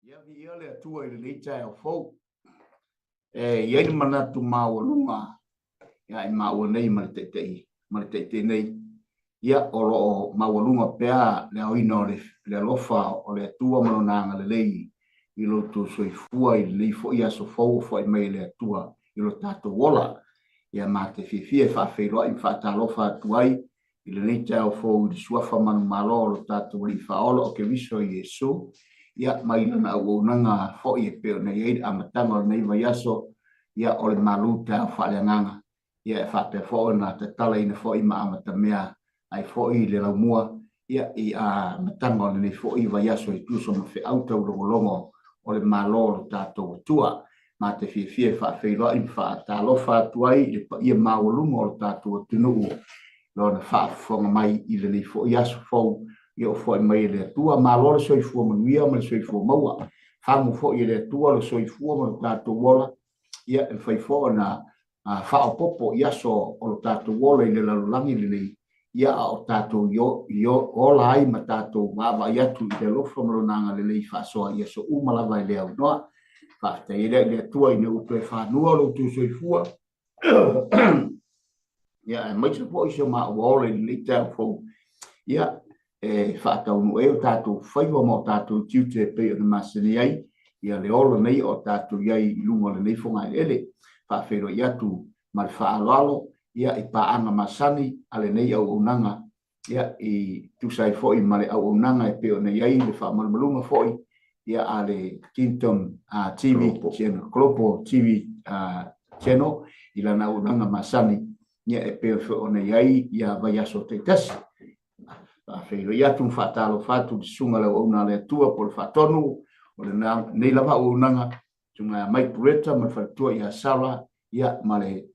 Ia viia le Atua i lenei taeao fou. E i ai le manatu maualuga ia i maua nei ma le taitai ma le taitai nei. Ia o lo o maualuga pea le aoina o le alofa o le Atua ma lona agalelei i lo outou soifua i lenei foi aso fou o foai mai e le Atua i lo tatou ola. Ia ma te fiafia e faafeiloai ma faatalofa atu ai i lenei taeao fou i le suafa manumalo o lo tatou Alii Faaola o Keriso Iesu, ia, mai lana auaunaga foi e pei ona i ai le amataga o lenei vaiaso, ia, o le malu taeao faaleagaga, ia, e faapea foi ona tatalaina foi ma amatamea ai foi le laumua, ia, i amataga o lenei foi vaiaso e tusa ma feau taulogologo o le Malo o lo tatou Atua. Ma te fiafia e faafeiloai ma faatalofa atu ai i le paia maualuga o lo tatou atunuu lona faafofoga mai i lenei foi aso fou ia o foai mai e le Atua. Malo le soifua manuia ma le soifua maua. Fagu foi e le Atua le soifua ma lo tatou ola, ia e mafai foi ona faaopoopo i aso o lo tatou ola i le lalolagi lenei, ia a o tatou i ola ai ma tatou vaavaai atu i le alofa ma lona agalelei faasoa i aso uma lava e le aunoa. Faafetai ai lea i le Atua ina ua toe fanua lo outou soifua, ia aemaise foi si o maua ola i lenei taeao fou, ia e faataunuu ai o tatou faiva ma o tatou tiute e pei ona masani ai ia le ola nei o tatou i ai i luga o lenei fogaeleele. Faafeiloai atu ma le faaaloalo ia i paaga masani a lenei auaunaga ia i tusa ai foi ma le auaunaga e pei ona i ai le faamalumaluga foi ia a le Kingdom TV Channel, Global TV Channel i lana auaunaga masani ia e pei foi ona i ai ia vaiaso taitasi. Faafeiloai atu ma faatalofa atu i le susuga i le auauna a le Atua po o le faatonu o lenei lava auaunaga, susuga ia Mike Bureta ma le faletua ia Sarah ia ma le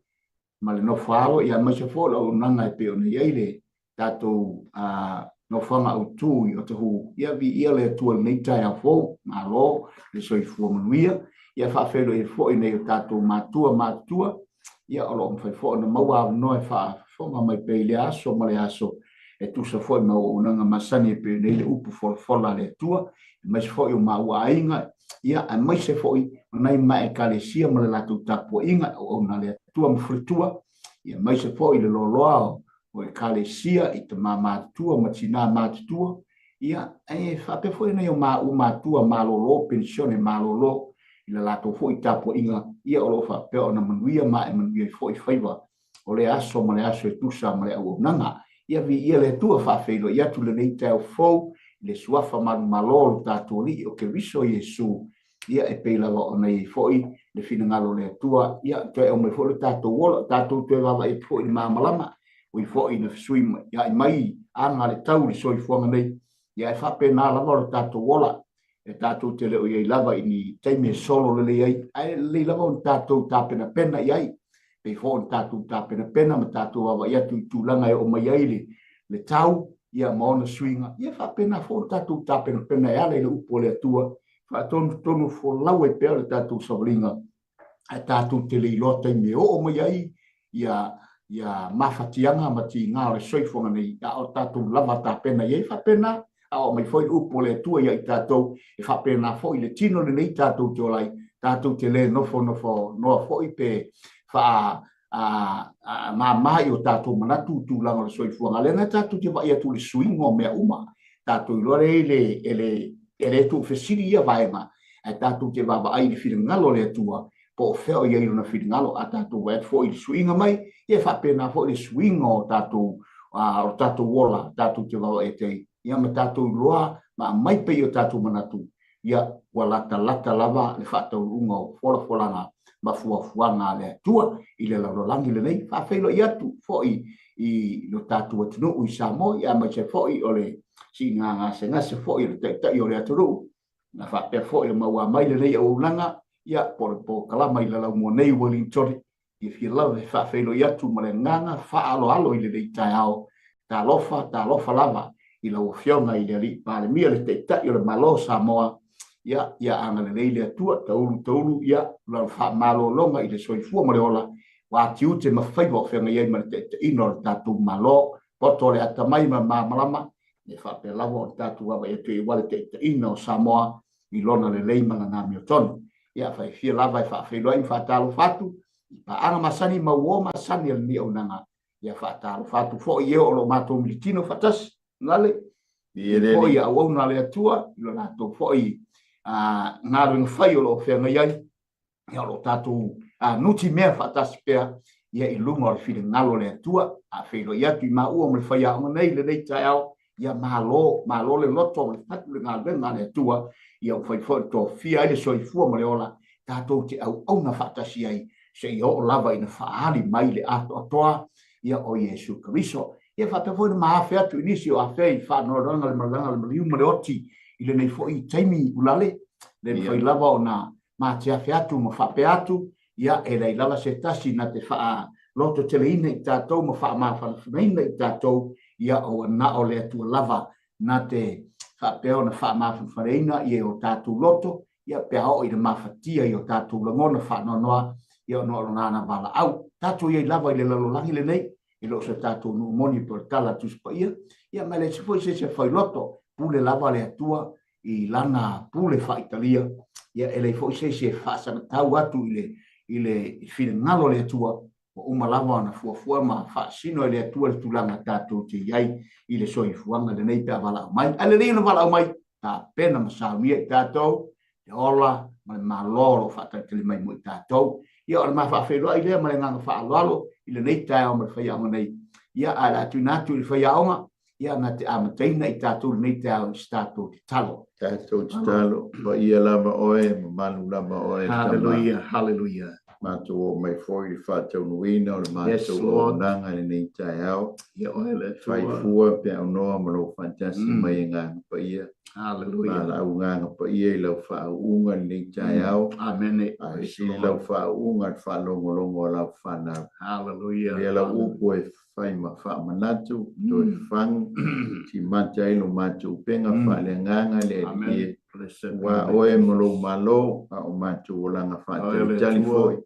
ma le nofoaalo, ia aemaise foi o le auaunaga e pei ona i ai le tatou nofoaga autu i Otahuhu. Ia viia le Atua i lenei taeao fou, malo le soifua manuia. Ia faafeiloai ai foi nai o tatou matua matutua, ia o lo o mafai foi ona maua avanoa e faafofoga mai pea i lea aso ma lea aso e tusa foi ma auaunaga masani e pei ona i ai le upu folafola a le Atua, aemaise foi o maua aiga, ia aemaise foi o nai ma ekalesia ma le latou tapuaiga, auauna a le Atua ma faletua, ia aemaise foi le loaloa o ekalesia i tama matutua ma tina matutua, ia e faapea foi nai o maua matua malolo, penisione malolo i le latou foi tapuaiga, ia o lo o faapea ona manuia ma e manuia ai foi faiva o le aso ma le aso e tusa ma le auaunaga. Ia viia le Atua, faafeiloai atu lenei taeao fou i le suafa manumalo o lo tatou Alii o Keriso Iesu, ia e pei lava ona i ai foi le finagalo o le Atua, ia toe aumai foi lo tatou ola, tatou toe vaavaai atu foi i le malamalama, ui foi ina fesuiai mai aga a le tau i le soifuaga nei, ia e faapena lava lo tatou ola, e tatou te le o i ai lava i ni taimi e solo lelei ai, ae lelei lava ona tatou tapenapena i ai, pei foi ona tatou tapenapena ma tatou vaavaai atu i tulaga e oo mai ai le tau, ia ma ona suiga, ia e faapena foi ona tatou tapenapena e ala i le upu a le Atua, faatonutonu folau ai pea le tatou savaliga, ae tatou te le iloa taimi e oo mai ai ia mafatiaga ma tiga o le soifuaga nei, a o tatou lava tapena i ai faapena, a oo mai foi le upu a le Atua ia i tatou, e faapena foi le tino lenei tatou te ola ai, tatou te le nofonofonoa foi pe faa mama i o tatou manatu i tulaga o le soifuaga. Lea na tatou te vaai atu i le suiga o mea uma, tatou iloa lea e le tuufesili ia vaega, ae tatou te vaavaai i le finagalo o le Atua, po o fea o i ai lona finagalo. A tatou vaai atu foi i le suiga mai, ia e faapena foi le suiga o tatou, o tatou ola, tatou te vaavaai atu ai, ia ma tatou iloa ma aumai pea i o tatou manatu, ia ua latalata lava le faataunuuga o folafolaga ma fuafuaga a le Atua i le lalolagi lenei. Faafeiloai atu foi i lo tatou atunuu i Samoa, ia aemaise foi o le siiga gasegase foi o le Taitai o le atunuu, na faapea foi ona maua mai lenei auaunaga, ia po o le polokalama i Lalaumua nei Wellington. Fiafia lava e faafeiloai atu ma le agaga faaaloalo i lenei taeao. Talofa, talofa lava i lau Afioga i le Alii Palemia, le Taitai o le Malo o Samoa, ia, ia agalelei le Atua, taulu taulu, ia, lana faamalologa i le soifua ma le ola, ua tiute ma faiva o feagai ai ma le taitaiina o le tatou Malo. Poto le atamai ma le malamalama, e faapea lava ona tatou vaavaai atu ai aua le taitaiina o Samoa. I lona lelei ma lana amiotonu. Ia, faifia lava e faafeiloai ma faatalofa atu i paaga masani ma uo masani a lenei auaunaga. Ia, faatalofa atu foi i e o lo o matou militino faatasi, Lale, i foi auauna a le Atua, i lo latou foi galuega fai o lo o feagai ai. Ia, o lo o tatou nutimea faatasi pea ia i luga o le finagalo o le Atua. A feiloai atu i maua ma le faiaoga nei lenei taeao, ia malo, malo le loto ma le fatu le galuega a le Atua, ia ua fai foi le tofia ai le soifua ma le ola, tatou te auauna faatasi ai, seia oo lava ina faaali mai le atoatoa ia o Iesu Keriso. Ia faapea foi ona maafe atu i nisi o afea i faanoanoaga le malaga le maliu ma le oti i lenei foi taimi ulale, le mafai lava ona mateafe atu ma faapea atu, ia, e leai lava se tasi na te faalototeleina i tatou ma faamafanafanaina i tatou, ia, ua na o le Atua lava na te faapea ona faamafanafanaina i o tatou loto, ia, pe a oo ina mafatia i o tatou lagona faanoanoa, ia, ona o lana valaau. Tatou i ai lava i le lalolagi lenei, e le o se tatou nuu moni po o le tala a Tusi Paia, ia, ma e leai foi se isi e failoto, pule lava le Atua i lana pule faaitalia, ia e leai foi se isi e faasagatau atu i le, i le finagalo o le Atua, ua uma lava ona fuafua ma faasino e le Atua le tulaga tatou te i ai i le soifuaga lenei pe a valaau mai. Ae lelei ona valaau mai, tapena ma saunia i tatou le ola ma le Malo o lo o faatalitali mai mo i tatou. Ia, o le ma faafeiloai lea ma le agaga faaaloalo i lenei taeao ma le faiaoga nei. Ia, ae o le a tuuina atu i le faiaoga, ia, na te amataina i tatou lenei taeao i se tatou tatalo. Tatou tatalo, paia lava oe, mamalu lava oe, Tama. Haleluia, haleluia. Matou oo mai foi i le faataunuuina o le matou auaunaga i lenei taeao. Ia oe le Atua. Fai fua pe aunoa ma lou faatasi mai Agaga Paia. Haleluia. Valaau Agaga Paia i lau faauuga i lenei taeao. Amene. Ae sili lau faauuga i le faalogologo a lau fanau. Haleluia. Avea lau upu e fai ma faamanatu, toe fafagu, timata ai lo matou upega faaleagaga le Alii e, aua oe ma lou Malo, a o matou olaga faatalitali foi,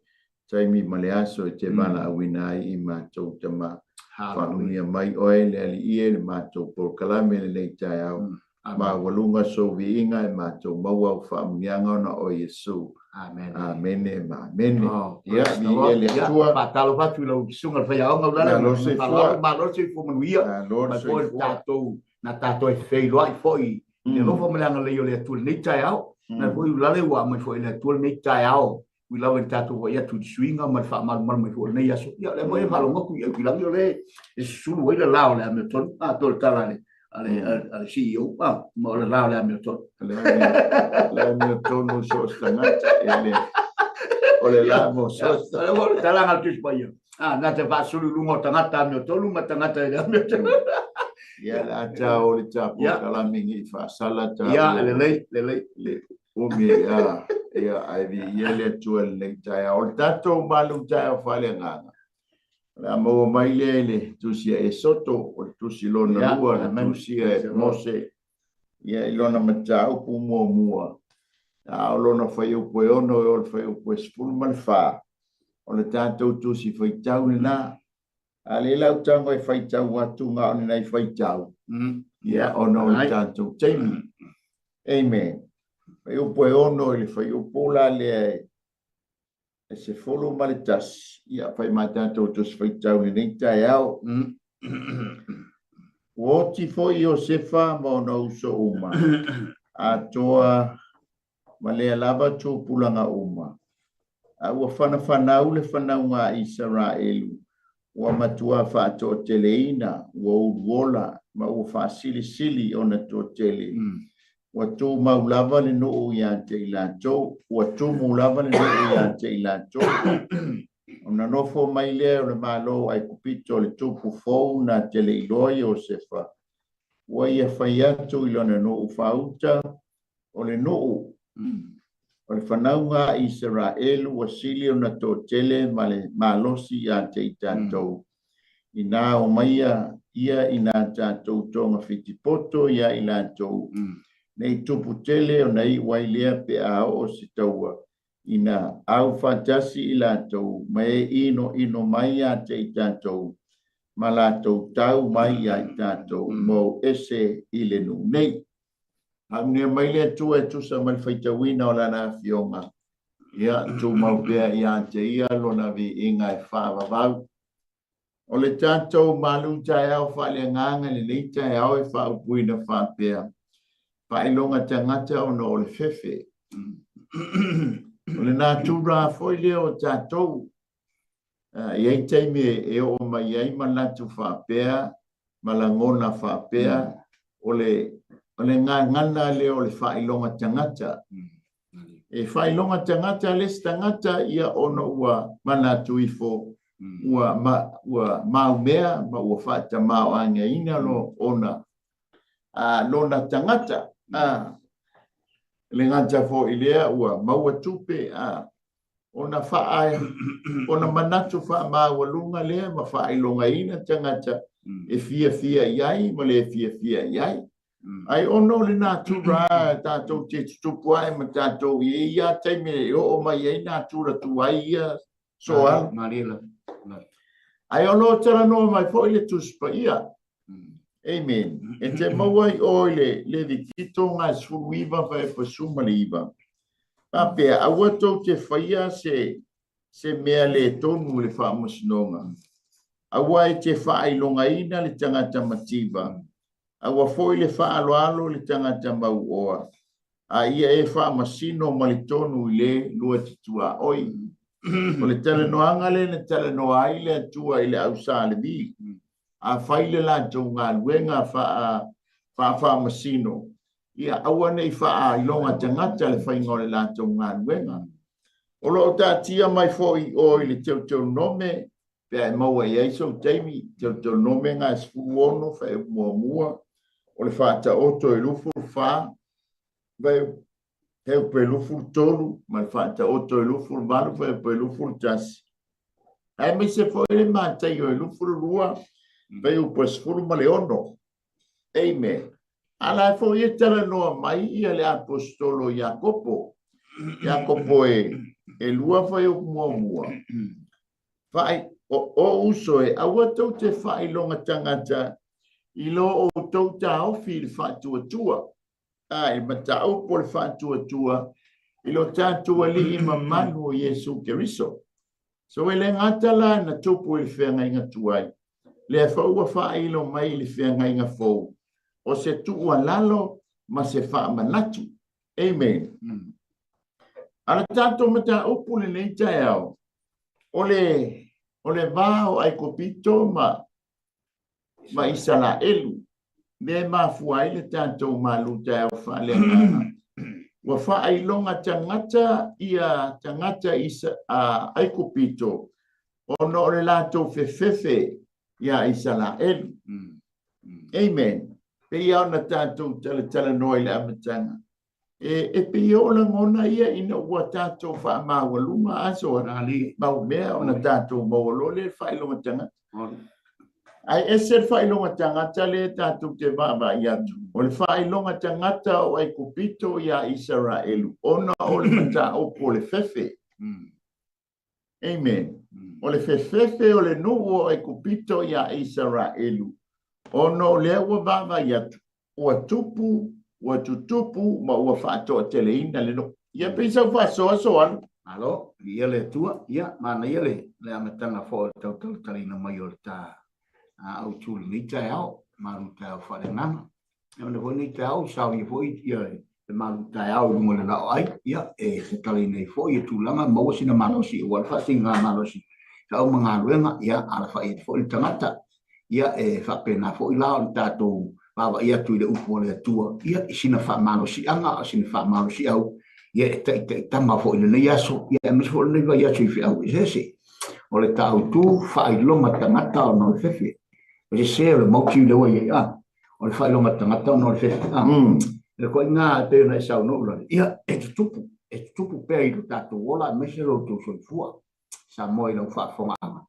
taimi ma le aso e te valaauina ai i matou tama. Faamanuia mai oe le Alii e le matou polokalame i lenei taeao, Maualuga sou viiga e matou maua au faamanuiaga ona o Iesu. Amene. Amene ma amene. Oh, Ia, viia le Atua. Faatalofa atu i lau susuga i le faiaoga Ulale. Malo soifua. Malo le soifua manuia. Malo le Mai foi soifua. tatou na tatou e feiloai foi i le alofa ma le agalelei o le Atua i lenei taeao. Na foi Ulale ua aumai foi e le Atua lenei taeao ui lava ina tatou vaai atu i le suiga ma le faamalumalu mai foi o lenei aso. Ia, o lea foi e faalogo atu i Aukilagi o lea e susulu ai le la o le amiotonu. A, pei o le tala a le, a le, a le CEO, a, ma o le la o le amiotonu. Le amiotonu so o se tagata, e le, o le la mo so o se tagata. O le tala a le Tusi Paia. A, na te faasulu i luga o tagata amiotonu ma tagata e le amiotonu. Ia, le a ta o le ta polokalame nei faasala ta. Ia, lelei, lelei. Le umi, ia, ia, ae viia le Atua i lenei taeao. O le tatou malu taeao faaleagaga, o le a maua mai lea i le tusi a Esoto, o le tusi lona lua, na tusia e Mose, ia, i lona mataupu muamua, a o lona fuaiupu e 6 e oo i le fuaiupu e 14, o le tatou tusi faitau lena. A lea la ou tago e faitau atu na o ni nai faitau, ia, ona o le tatou taimi. Amen. Fuaiupu e 6 i le fuaiupu la lea e 11, ia, fai ma tatou tusi faitau i lenei taeao. Ua oti foi Iosefa ma ona uso uma, atoa ma lea lava tupulaga uma. A ua fanafanau le fanauga a Isaraelu, ua matua faatoateleina, ua uluola, ma ua faasilisili ona toatele. Ua tumau lava le nuu ia te i latou, ua tumu lava le nuu ia te i latou. Ona nofo mai lea o le Malo o Aikupito le tupu fou na te le iloa Iosefa, ua ia fai atu i lona nuu faauta, o le nuu, o le fanauga a Isaraelu ua sili ona toatele ma le malosi ia te i tatou, inā omaia ia i nā tatou togafitipoto iā i latou, nei tupu tele ona iu ai lea pe a oo se taua, ina au faatasi i latou ma e inoino mai ia te i tatou, ma latou tau mai ia i tatou, ma ou ese i le nuu nei. Faamanuia mai le Atua e tusa ma le faitauina o Lana Afioga. Ia tumau pea ia te Ia Lona viiga e faavavau. O le tatou malu taeao faaleagaga i lenei taeao e faaupuina faapea, Faailoga tagata ona o le fefe. O le natura foi lea o tatou, e i ai taimi e oo mai ai manatu faapea ma lagona faapea, o le o le gagana lea o le faailoga tagata. E faailoga tagata le isi tagata ia ona ua manatu ifo ua ma, ua maumea ma ua faatamaoaigaina lo ona a lona tagata. A le gata foi lea ua maua tupe a ona faa ona manatu faamaualuga lea ma faailogaina tagata e fiafia i ai ma le fiafia i ai. Ai ona o le natura tatou te tutupu ae ma tatou i ai ia taimi e oo mai ai natura tuai ia soa. Ai o lo o talanoa mai foi le Tusi Paia. Amen. E te maua i o i le Levikito ga 19 fuaepa 19. Faapea, aua tou te faia se se mea le tonu i le faamasinoga. Aua e te faailogaina le tagata mativa, aua foi le faaaloalo le tagata mauoa, a ia e faamasino ma le tonu i le lua te tuaoi. O le talanoaga lea na talanoa ai le Atua i le au Sa Levi, a fai le latou galuega faafaamasino, ia aua ne i faailoga tagata le faiga o le latou galuega. O lo o taatia mai foi i o i le Teuteronome, pe a e maua i ai sou taimi, Teuteronome ga 16 fuaiupu muamua, o le Faataoto e 24, fuaiupu e 23, ma le Faataoto e 28, fuaiupu e 21. Aemaise foi le Mataio e 22, fuaiupu e 16. Amen. A la foi e talanoa mai ia le aposetolo Iakopo. Iakopo e e lua fuaiupu muamua. Faai, o, o uso e, aua tou te faailoga tagata i lo outou taofi i le faatuatua. A, i mataupu o le faatuatua i lo tatou Alii mamalu o Iesu Keriso. So e le gata la na tupu i le feagaiga tuai, lea foi ua faailo mai i le feagaiga fou, o se tuualalo ma se faamanatu. Amen. A o le tatou mataupu lenei taeao, o le, o le va o Aikupito ma ma Isaraelu, mea e mafua ai le tatou malu taeao faaleagaga. Ua faailoga tagata ia tagata Isa, a Aikupito ona o le latou fefefe iā Isaraelu. Amen. Pei lava ona tatou talatalanoa i le amataga, E, e pei o lagona ia ina ua tatou faamaualuga aso mau mea ona tatou maua loa lea le faailoga tagata. Ae ese le faailoga tagata lea tatou te vaavaai atu. O le faailoga tagata o Aikupito iā Isaraelu ona o le mataupu o le fefe. Amen. O le fefefe o le nuu o Aikupito iā Isaraelu, ona o lea ua vaavaai atu, ua tupu, ua tutupu ma ua faatoateleina le nuu. Ia pei sau faasoaso alu. Malo, viia le Atua. Ia, manaia le, le amataga foi o le tau talatalaina mai o le ta autu i lenei taeao, malu taeao faaleagaga. Ona foi nei taeao, saunia foi ia le malu taeao i luga o le laoai, ia, e tatalaina ai foi ia tulaga, maua sina malosi, aua le faasiliga malosi, feau ma galuega, ia, alafai atu foi le tagata. Ia, e faapena foi la o le tatou vaavaai atu i le upu a le Atua, ia, i sina faamalosiaga, o sina faamalosiau, ia, e taitaitama foi i lenei aso, ia, aemaise foi lenei vaiaso i feau eseese. O le ta autu, faailoga tagata ona o le fefe. O le sese o le mauti lea ua i ai, a. O le faailoga tagata ona o le fefe. A. Le koiga e pei ona e saunoa Ulale, ia, e tutupu, e tutupu pea i lo tatou ola aemaise lo outou soifua, Samoa i lau faafofogaaga.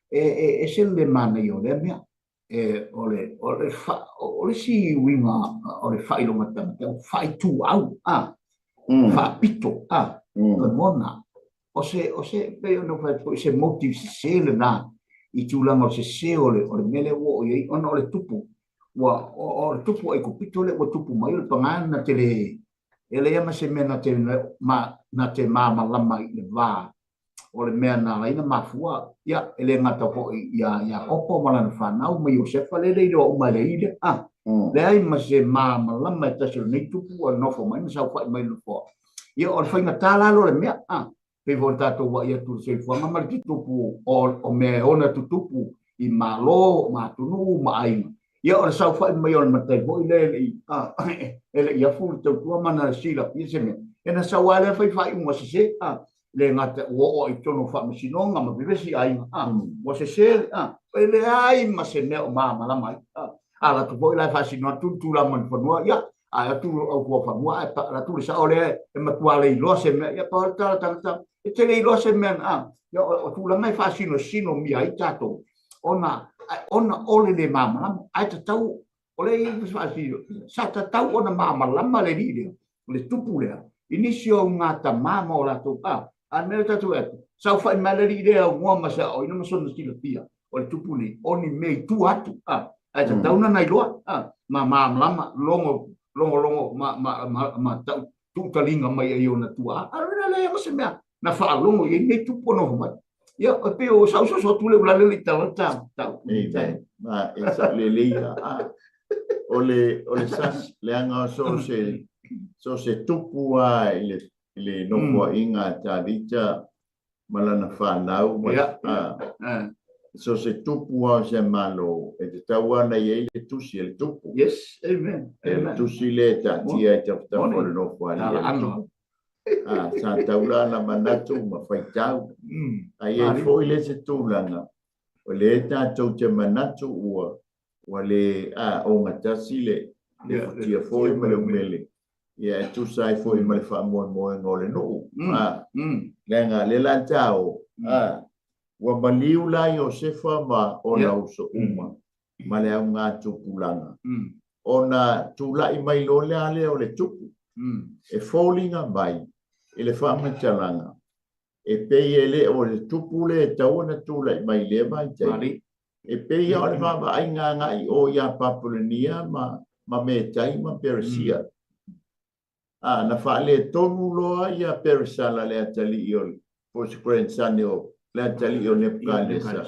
E, e ese le manaia o lea mea. E, o le, o le, fa, o le isi uiga o le faailoga tagata, o faaituau, a, faapito, a, lagona. O se, o se, pei ona ou fai atu foi, se motive sese lena i tulaga o le sese o le, o le mea lea ua oo i ai ona o le tupu. Ua, o, o le tupu Aikupito lea ua tupu mai o le pagā na te le, e leai ma se mea na te, ma, na te malamalama i le va o le mea na ala ai ona mafua, ia, e le gata foi iā Iakopo ma lana fanau ma Iosefa, lea le iloa uma e le alii lea, a, leai ma se malamalama e tasi o lenei tupu ua nofo mai ma saofai mai i le nofoa. Ia, o le faigata la loa o le mea, a, pei foi ona tatou vaai atu i le soifuaga ma le tutupu o mea e ona tutupu i Malo ma atunuu ma aiga. Ia, o le saofai mai o le matai foi lea e le i, a, e le i afu le tautua ma na silafia se mea, ia na sau lava lea fai faaiuga sese, a, le gata ua oo i totonu o faamasinoga ma vevesi aiga, a, ua sese, a, e leai ma se mea o malamalama ai, a. Alu atu foi la e faasino atu le tulaga o le fanua, ia, ae atu au fuafanua ae alu atu le sao lea e matua le iloa se mea, ia, pau le tala tagata, e te le iloa se mea, a, ia, o tulaga e faasinosino mia ai tatou, ona, ona o le le malamalama, ae tatau, o lea e i ai faasino, sa tatau ona malamalama le alii lea, le tupu lea, i nisi o augatama ma o latou, a, a le mea lea tatou e atu, saofai mai le alii lea e aunoa ma se aoaoina ma sona silafia, o le tupu nei, o ni mea i tua atu, a, ae tatau ona na iloa, a, ma malamalama, logo, logologo, ma, ma, ma, ma tau, tuutaliga mai ai ona tuaa, a le leai ma se mea na faalogo i ai nei tupu o noho mai. Ia, e pei o sau soso atu le ulale le tala ta, ta. Amen. Ma e sa le leia, a, o le, o le sas, leaga o so se, so se tupu a i le, i le nofoaiga a Tavita ma lana fanau ma, a, so se tupu lava o se Malo, e tatau lava ona i ai le tusi a le tupu. Yes, amen. E le tusi lea e taatia i tafatafa o le nofoalii a le tupu. A, sa tau la ona manatu ma faitau. A i ai foi le isi tulaga, o lea tatou te manatu ua ua le a ogatasi le le futia foi ma le umele, ia e tusa ai foi ma le faamoemoega o le nuu. A, leaga le la tao, a, ua maliu la Iosefa ma ona uso uma ma le augatupulaga, ona tulai mai loa lea lea o le tupu, e foliga mai i le faamatalaga e pei e le o le tupu lea e tatau ona tulai mai i lea vaitaimi. E pei lava o le vaavaaiga agai i o ia Papulenia ma, ma Metai ma Peresia. A, na faaletonu loa ia Peresala le atalii o le, po o se grandson o le atalii o Nebukanesa.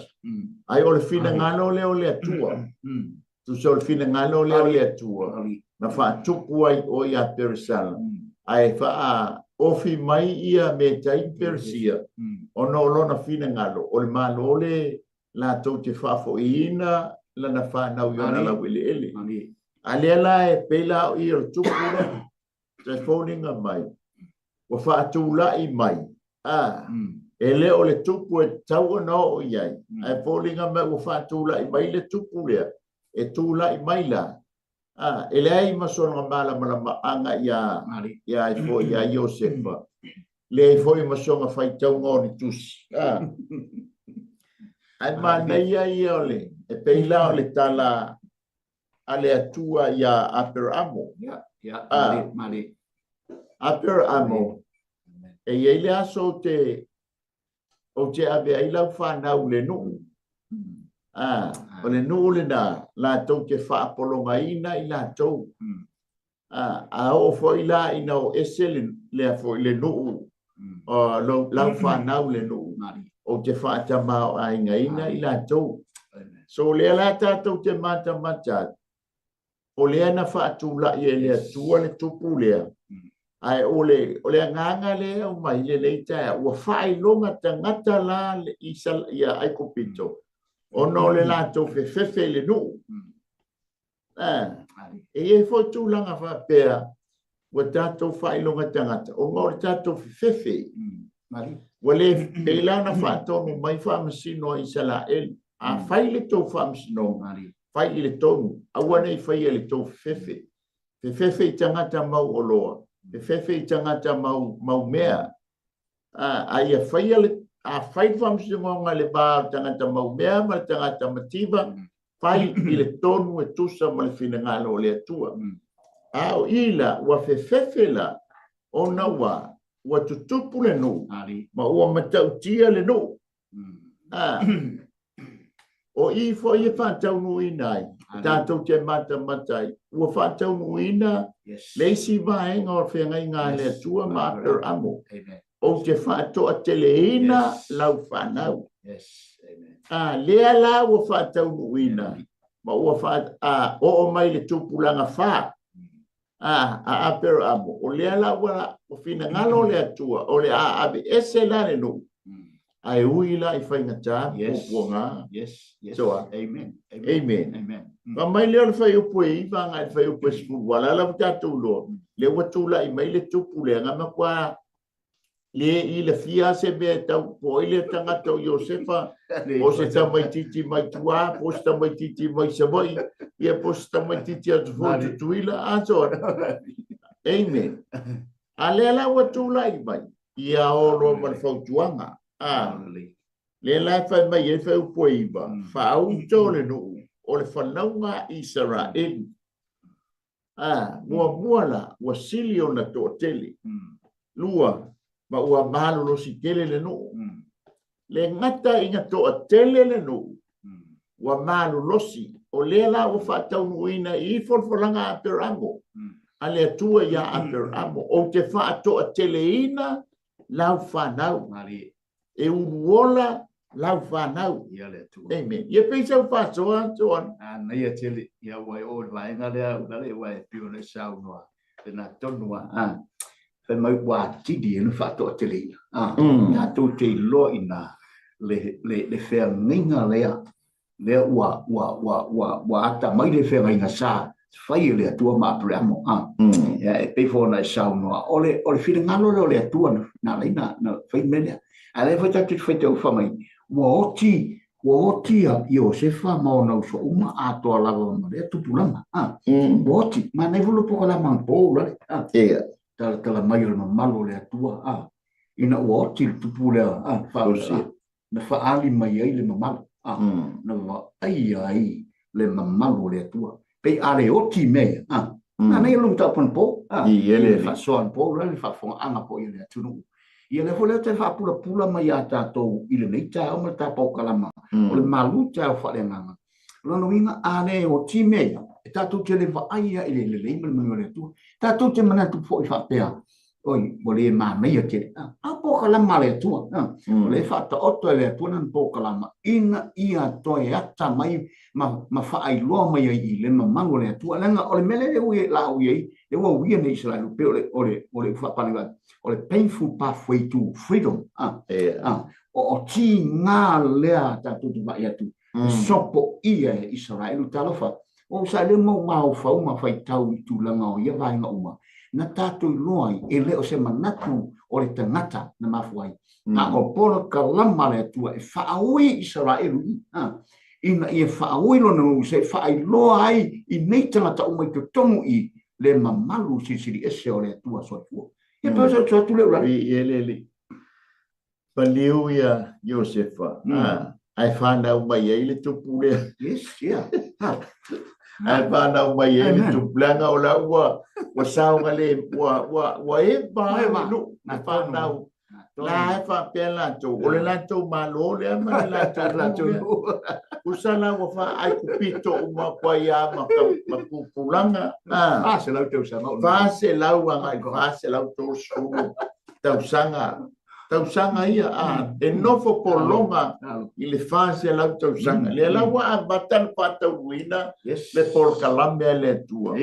Ai o le finagalo lea o le Atua. Tusa o le finagalo lea o le Atua, na faatupu ai oe iā Peresala, ae faaofi mai ia Metai ma Peresia, ona o lona finagalo, o le Malo le latou te faafoiina lana fanau i ona laueleele. A lea la e pei la o i o le tupu lea, se foliga mai, ua faatulai mai, a, e le o le tupu e tatau ona oo i ai, ae foliga mai ua faatulai mai le tupu lea, e tulai mai la, a, e leai ma sona malamalamaaga iā, iā ai foi iā Iosefa, leai foi ma sona faitauga o ni tusi, a. Ae manaia ia o le, e pei la o le tala a le Atua iā Aperaamo. Ia, ia, male, male. Aperaamo, e i ai le aso ou te, ou te ave ai lau fanau i le nuu. A, o le nuu lenā, latou te faapologaina i latou. A, a oo foi la ina o ese le, lea foi le nuu, o lou, lau fanau le nuu, ou te faatamaoaigaina i latou. So o lea la tatou te matamata atu, o lea na faatulai e le Atua le tupu lea, ae o le, o le agaga lea e aumai i lenei taeao, ua faailoga tagata la le Isala, ia Aikupito, ona o le latou fefefe i le nuu. E i ai foi tulaga faapea ua tatou faailoga tagata ona o le tatou fefefe. Ua le pei la ona faatonu mai faamasino a Isaraelu, a fai le tou faamasinoga, fai i le tonu, aua ne i faia i le tou fefefe. Fefefe i tagata mau oloa, fefefe i tagata mau, mau mea. A ia faia le, a fai le faamasinoga i le va o le tagata mau mea ma le tagata mativa, fai i le tonu e tusa ma le finagalo o le Atua. A o i la, ua fefefe la, ona ua, ua tutupu le nuu, ma ua matautia le nuu. A, O i foi e faataunuuina ai, tatou te matamata ai, ua faataunuuina le isi vaega o le feagaiga a le Atua ma Aperamo. Ou te faatoateleina lau fanau. A lea la ua faataunuuina ma ua oo mai le tupulaga fa a Aperamo, o lea la ua finagalo le Atua o le a aveese la le nuu, ae ui la i faigata ma puapuaga. So, amen. Amen. Amen. Fai mai lea o le fuaiupu e 9 agai i le fuaiupu e 10, aua o la ua tatou iloa, lea ua tulai mai le tupu lea, na matua le ilafia se mea e tau po ai lea tagata o Iosefa, po o se tamaitiiti mai tua, po o se tamaitiiti mai Savaii, ia po o se tamaitiiti atu foi i Tutuila, a so on. Amen. A lea la ua tulai mai, ia o loa ma le fautuaga. A, lea la e fai mai ai fuaiupu e 9, faauto le nuu o le fanauga a Isaraelu. A, muamua la, ua sili ona toatele. Lua, ma ua malolosi tele le nuu. Le gata ina toatele le nuu, ua malolosi, o lea la ua faataunuuina i folafolaga a Aperamo, a le Atua iā Aperamo, ou te faatoateleina lau fanau. E uluola lau fanau. Ia le Atua. Amen. Ia pei sau faasoa, Joan. A naia tele, ia ua e oo i le vaega lea, ulale ua e pei ona e saunoa, lena tonu a, a, fai mai ua atili ai le faatoateleina. A, tatou te iloa ina le, le, le feagaiga lea lea ua, ua, ua, ua, ua ata mai le feagaiga sa fai e le Atua ma Aperamo. A, ia, e pei foi ona e saunoa, o le, o le finagalo lea o le Atua na, na ala ai na, na fai le mea lea. A lea foi tatou te faitau fai mai, ua oti, ua oti ia Iosefa ma ona uso uma atoa lava ma lea tupulaga. A, ua oti, manaia foi le polokalama anapo ulale. A, talatala mai o le mamalu o le Atua, a, ina ua oti le tupu lea, a, faaosia. na faaali mai ai le mamalu, a, na vaaia ai le mamalu o le Atua. Pei a le oti mea ia, a, manaia lou mataupu anapo, a, i le faasoa anapo, le faafofogaaga foi a le atunuu. Ia lea foi lea toe faapulapula mai ia tatou i lenei taeao ma le tapaukalama o le malu taeao faaleagaga. O lona uiga, a le oti mea ia, e tatou te le vaai ai i le lelei ma le manuia o le Atua. Tatou te manatu foi faapea, oi, ua le manaia tele. A polokalama a le Atua, o lea e faataoto e le Atua lana polokalama ina ia toe ata mai ma, ma faailoa mai ai i le mamalu o le Atua. Leaga o le mea lea ua la ui ai, lea ua uia nei Isaraelu, pei o le, o le, o le faapalega, o le painful pathway to freedom. A, o tiga lea tatou te vaai atu, sopoia e Isaraelu. Talofa, o sa le mau mafaufau ma faitau i tulaga o ia vaega uma, na tatou iloa ai, e le o se manatu o le tagata na mafua ai, a o polokalama a le Atua e faaui Isaraelu i, ina ia faaui lona nuu se i faailoa ai i nei tagata uma i totonu i le mamalu silisili ese o le Atua soifua. Ia pei o se atu lea ulale. I ele le. Paliu ia Iosefa, ae fanau mai ai le tupu lea. Yes, yeah. Ae fanau mai ai le tupu, leaga o la ua, ua saogale, ua, ua, ua eva le nuu, na fanau. La e faapea latou, o le latou Malo lea ma le latou nuu lea. Tusa la ua faa-Aikupito uma atu ai lava ma tupulaga. 400 tausaga. 400 agai i le 430 tausaga. Tausaga ia, a, e nofo pologa i le 400 tausaga. Lea la ua amata le faataunuuina le polokalame a le Atua.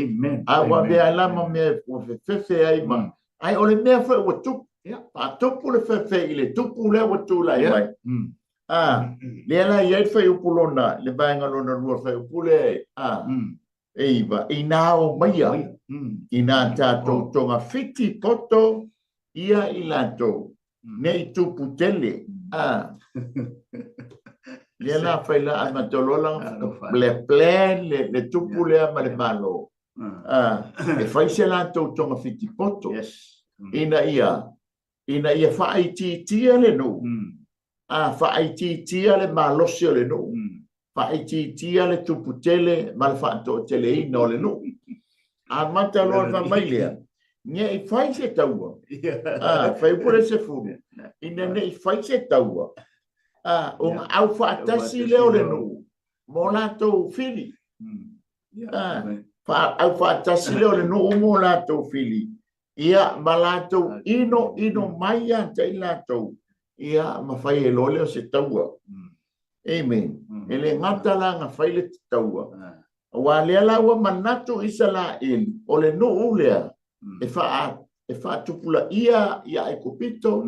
A ua avea ai la ma mea ua fefefe ai ma, ae o le mea foi ua tupu. Faatupu le fefe i le tupu lea ua tulai mai. A, lea la e i ai le fuaiupu lona, le vaega lona lua o le fuaiupu lea, a, e 9, inā omaia, inā tatou togafiti poto ia i latou, ne i tupu tele. A, lea la fai la amata loa la le plan le, le tupu lea ma le Malo. A, e fai se latou togafiti poto ina ia ina ia faaitiitia le nuu, a faaitiitia le malosi o le nuu, faaitiitia le tupu tele ma le faatoateleina o le nuu. Amata loa ona fai mai lea, ne i fai se taua, a, fuaiupu le 10, ina ne i fai se taua, a, ona aufaatasi lea o le nuu. mo latou fili. Aufaatasi lea o le nuu mo latou fili, ia ma latou ino ino mai ia te i latou, ia ma fai ai loa lea o se taua. Amen. E le gata la na fai le taua, aua lea la ua manatu Isaraelu, o le nuu lea e faa e faatupulaia ia Aikupito,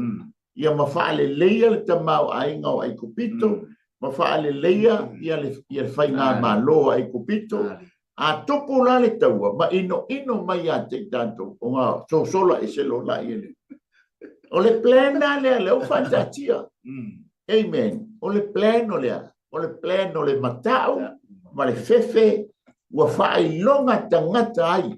ia ma faaleleia le tamaoaiga o Aikupito, ma faaleleia ia le ia le faigamalo a Aikupito. A tupu la le taua ma inoino mai ia te i tatou, ona sosola ese loa laia lea. O le plan la lea, lea ua faataatia. Amen. O le plan o lea, o le plan o le matau ma le fefe ua faailoga tagata ai.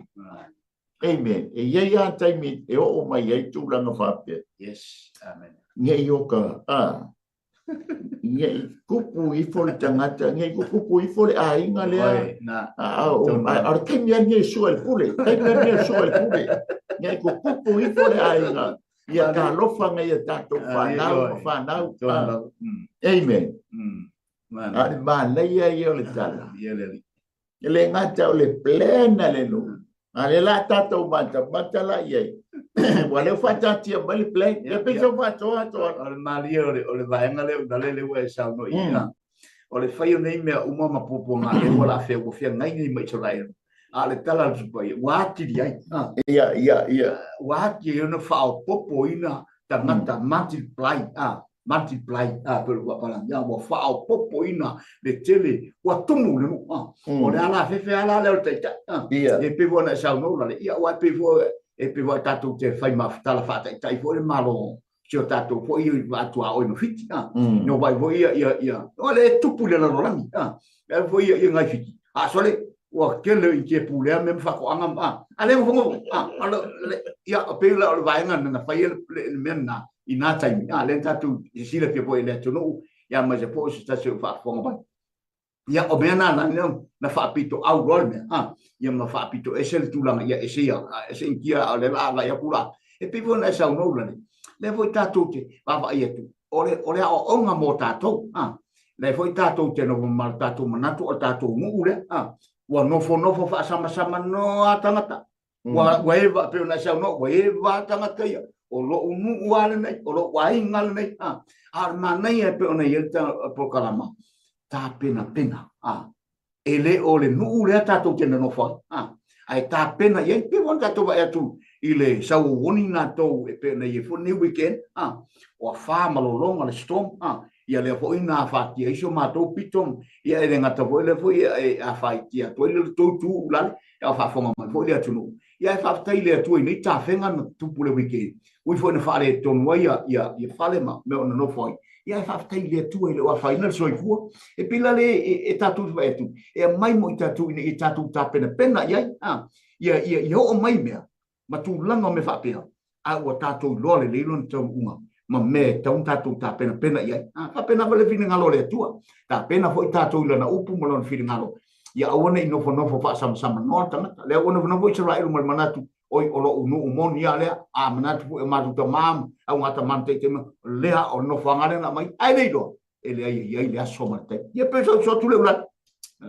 Amen. E i ai lava taimi e oo mai ai tulaga faapea. Yes. Amen. Ne i oka, a, ne i kupu ifo le tagata, ne i kupu ifo le aiga lea. Oi, na. A, o, a, o le taimi lava lenei e sua i le pule. Taimi lava lenei e sua i le pule. Ne i kupu ifo le aiga. Ia talofa ngai a tatou fanau ma fanau. Amen. A o le manaia ia o le tala. E le gata o le plan a le nuu, a lea la tatou matamata la i ai. Ua lea ua faataatia mai le plan. Ia pei se faatoa atoa. O le malie o le, o le vaega lea unale lea ua e saunoa i ai. O le fai o nei mea uma ma puapuaga lea ua la fea, ua feagai nei ma Isaraelu. A o le tala a le Tusi Paia, ua atili ai. Ia, ia, ia. Ua atili ai ona faaopoopoina tagata, multiply, multiply, pei o le faapalagi, ua faaopoopoina le tele, ua tumu le nuu. O le ala fefe ala lea o le taitai. Ia. E pei foi ona e saunoa Ulale, ia aua e pei foi, e pei foi tatou te fai ma tala faataitai foi le Malo si o tatou foi vaatuaoi ma Fiti. No vai foi ia, ia, ia, o le e tupu i le lalolagi. E foi ia, ia ngai Fiti. A sole, ua tele i te pulea me faatoaga ma, a le nofonofo, a, le, le, ia, pei la o le vaega na fai le, le, le mea na, i nā taimi, a, le tatou silafia foi i le atunuu, ia aemaise foi o se tasi o faafofoga mai. Ia, o mea na, na, na faapitoau loa le mea, a, ia ma faapito ese le tulaga, ia ese ia, ese Initia, a o lea la agai atu la. E pei foi ona e saunoa Ulale, lea foi tatou te vaavaai atu, o le, o le aoaoga mo tatou, a, lea foi tatou te nofo ma le tatou manatu o le tatou nuu lea, a, ua nofonofo faasamasama noa tagata, Ua, ua eva, pei ona e saunoa, ua eva tagata ia, o lo'u nuu lava lenei, o lo'u aiga lenei, a. A o le manaia e pei ona i ai le polokalama, tapenapena, a. E le o le nuu lea tatou te nonofo ai, a. Ae tapena i ai, pei ona tatou vaai atu i le sauouoni latou e pei ona i ai foi lenei weekend, a. Ua fa ma lologa le storm, a. Ia lea foi na afatia ai si o matou pito, ia e le gata foi lea foi e afaitia atu ai le tou tu ulale, a o faafofoga mai foi le atunuu. Ia ae faafetai i le Atua i nei tafega na tupu le weekend, ui foi na faaletonu ai ia, ia, ia fale ma mea o nonofo ai. Ia ae faafetai i le Atua e le o afaina le soifua. E pei la le e, e tatou te vaai atu, e aumai mo i tatou ina ia tatou tapenapena i ai, a, ia, ia, ia oo mai mea ma tulaga o mea faapea, a ua tatou iloa lelei lona taunuuga ma mea e tatau ona tatou tapenapena i ai. A faapena foi le finagalo o le Atua. Tapena foi tatou i lana upu ma lona finagalo, ia aua ne i nofonofo faasamsamanoa le tagata. Lea ua nofonofo Isaraelu ma le manatu, oi, o lo'u nuu moni lava lea, a manatu foi o matou tama, augatama na taitai mai, lea o le nofoaga lea na aumai, ae le iloa, e leai e i ai le aso ma le taimi. Ia pei o sau atu le ulale.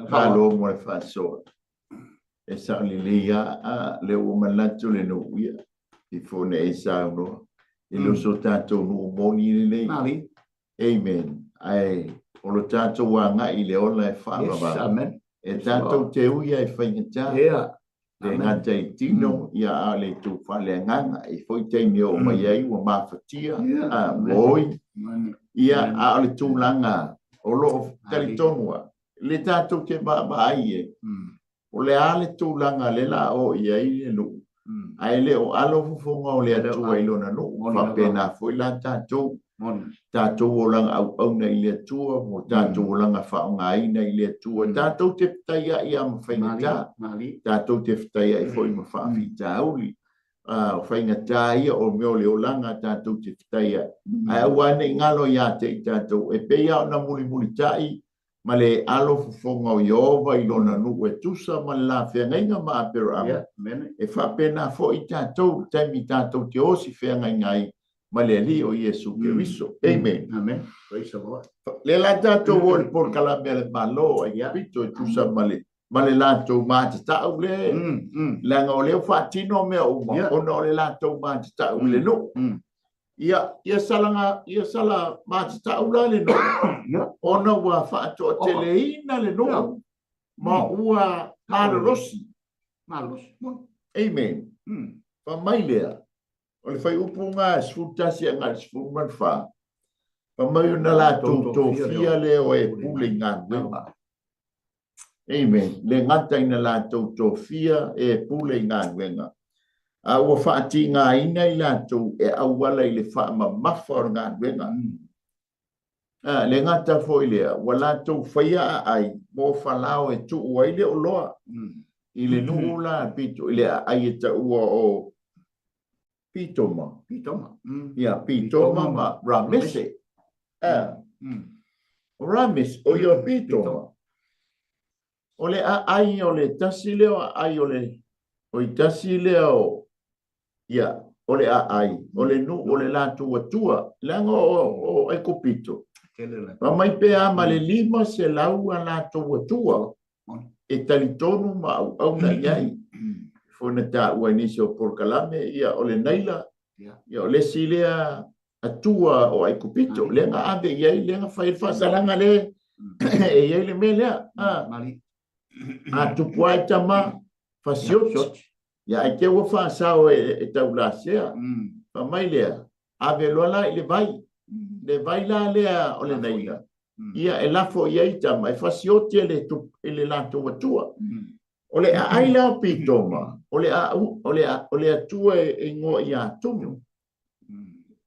Malo mo le faasoa. E sao lelei lava a lea ua manatu le nuu ia i fone e saunoa e le o so tatou nuu moni lenei. Mali. Amen. Ae o lo tatou agai i le ola e faavavau. Yes, amen. E tatou te ui ai faigata. Yeah. Le gata i tino, ia a o le itu faaleagaga. E foi taimi e oo mai ai ua mafatia, a ua oi. Ia, a o le tulaga o lo o talitonu lava, le tatou te vaavaai e, o le a le tulaga lea la o i ai le nuu, ae le o alo fofoga o le Atua i lona nuu. Faapena foi la tatou, tatou olaga auauna i le Atua, mo tatou olaga faaaogaina i le Atua. Tatou te fetaiai lava ma faigata, tatou te fetaiai foi ma faafitauli. O faigata ia o mea o le olaga tatou te fetaiai. Ae aua ne i galo ia te i tatou, e pei lava ona mulimulitai ma le alo fofoga o Ieova i lona nuu e tusa ma le la feagaiga ma Aperahama, e faapena foi tatou i le taimi tatou te osi feagaiga ai, ma le Alii o Iesu Keriso. Amen. Amen. Praise the Lord. Lea la tatou o i le polokalame a le Malo o Aikupito e tusa ma le ma le latou matatau le leaga o lea ua faatino mea uma ona o le latou matatau i le nuu. Ia, ia sala ia sala matatau la le nuu ona ua faatoateleina le nuu ma ua malolosi. Malolosi. Amen. Fai mai lea, o le fuaiupu lena e 11 agai i le 14, fai mai ona latou tofia lea o e pule i galuega. Amen. Le gata ina latou tofia e pule i galuega, a ua faatigaina i latou e auala i le faamamafa o le galuega. A, le gata foi lea, ua latou faia aai mo Falao e tuu ai le oloa i le nuu la pito i le aai e taua o Pitoma. Pitoma. Ia, Pitoma ma Ramese. A, o Ramese, o ia o Pitoma. O le aai o le tasi lea o aai o le, o i tasi lea o, ia, o le aai, o le nuu, o le latou atua, leaga o Aikupito, fai mai pe a ma le 500 a latou atua e talitonu ma auauna i ai. Foi na taua i nisi o polokalame, ia, o le Naila, ia, o le isi lea atua o Aikupito, lea na ave i ai, lea na fai ai le faasalaga lea e i ai le mea lea. A tupu ai tama, fasioti. Ia, ai te ua faasao e taulasea. Fai mai lea, ave loa la i le vai. Le vai la lea o le Naila, ia e lafo i ai tama, e fasioti e le latou atua. O le aai la o Pitoma, o le, o le, o le atua e igoa ia Tumu.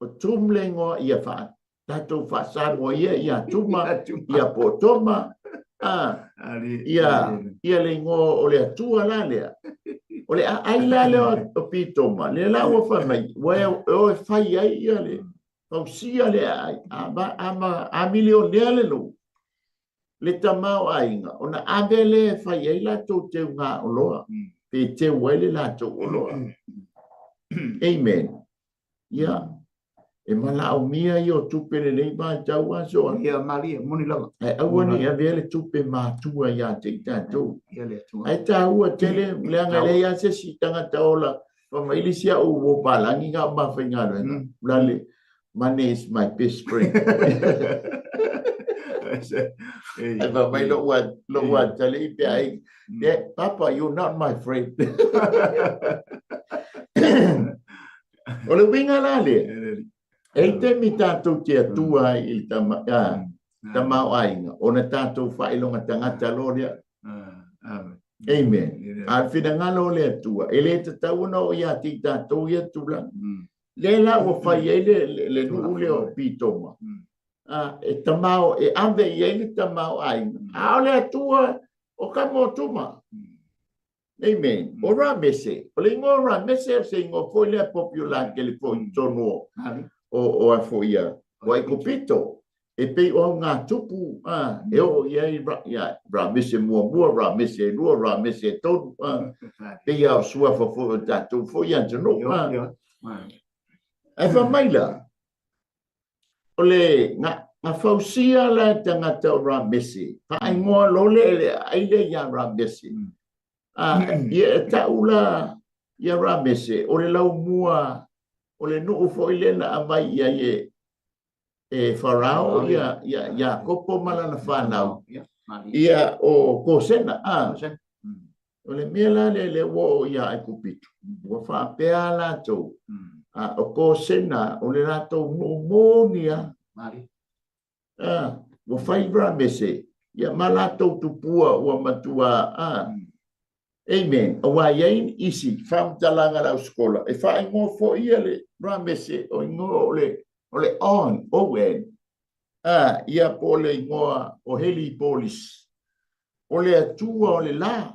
O Tum le igoa ia faa, tatou faa-Samoa ia ia Tuma, ia Potoma, a, ia, ia le igoa o le Atua la lea. O le aai la lea o Pitoma, lea la ua fai mai, ua e o e fai ai ia le, fausia le aai, a, a, a, a milionea le nuu, le tamaoaiga, ona ave lea e fai ai latou teuga oloa, pe teu ai le latou oloa. Amen. Ia, e malaomia ia o tupe lenei vaitau aso a. Ia, malie, moni lava. Ae aua ne i avea le tupe matua ia te i tatou. Ia le Atua. Ae taua tele, leaga e leai lava se isi tagata ola, fai mai le isi au uo palagi na o mafaigaluega, lale, money is my best friend. Ae fai mai lou atalii pe ai, Papa, you're not my friend. O le uiga la lea, e i ai taimi tatou te atua ai i le tama, tamaoaiga, ona tatou faailoga tagata loa lea. Amen. A o le finagalo o le Atua, e le tatau ona oo ia te i tatou ia tulaga. Lea la ua fai ai le nuu lea o Pitoma, e tamao, e ave i ai le tamaoaiga, a o le Atua o ka mo Tuma. Amen. O Ramese, o le igoa o Ramese o se igoa foi lea popular tele foi i totonu o o a foi ia, o Aikupito. E pei o augatupu a, e oo i ai ia Ramese muamua, Ramese e lua, Ramese e tolu, a, pei lava o suafa foi o tatou foi atunuu. A. Ae fai mai la, o le na, na fausia la e tagata o Ramese, faaigoa loa le le aai lea ia Ramese. A, ia e tau la ia Ramese, o le laumua, o le nuu foi lea na aumai i ai e, e Farao ia, ia Iakopo ma lana fanau, ia o Kosena. A, o le mea la lea lea ua oo ia Aikupito, ua faapea latou, a, o Kosena, o le latou nuu moni lava. A, ua fai Ramese, ia ma latou tupua ua matua, a, Amen. Aua e i ai isi faamatalaga a le ausikola e faaigoa foi ia le Ramese o igoa o le o le On, O-N, a, ia po o le igoa o Helipolis, o le Atua o le la.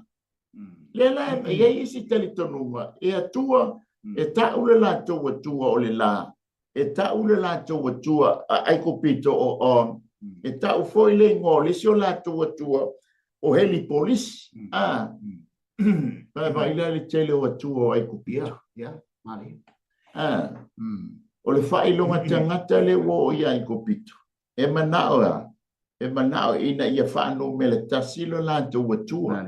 Lea la e i ai isi talitonuga e Atua, e tau le latou Atua o le la, e tau le latou Atua a Aikupito o On, e tau foi le igoa o le isi o latou Atua o Helipolis. A, vaai la le tele o Atua o Aikupito. Ia, malie. A. O le faailoga tagata lea ua oo ia Aikupito, e manao e a? E manao ina ia faanumera tasi lo latou Atua.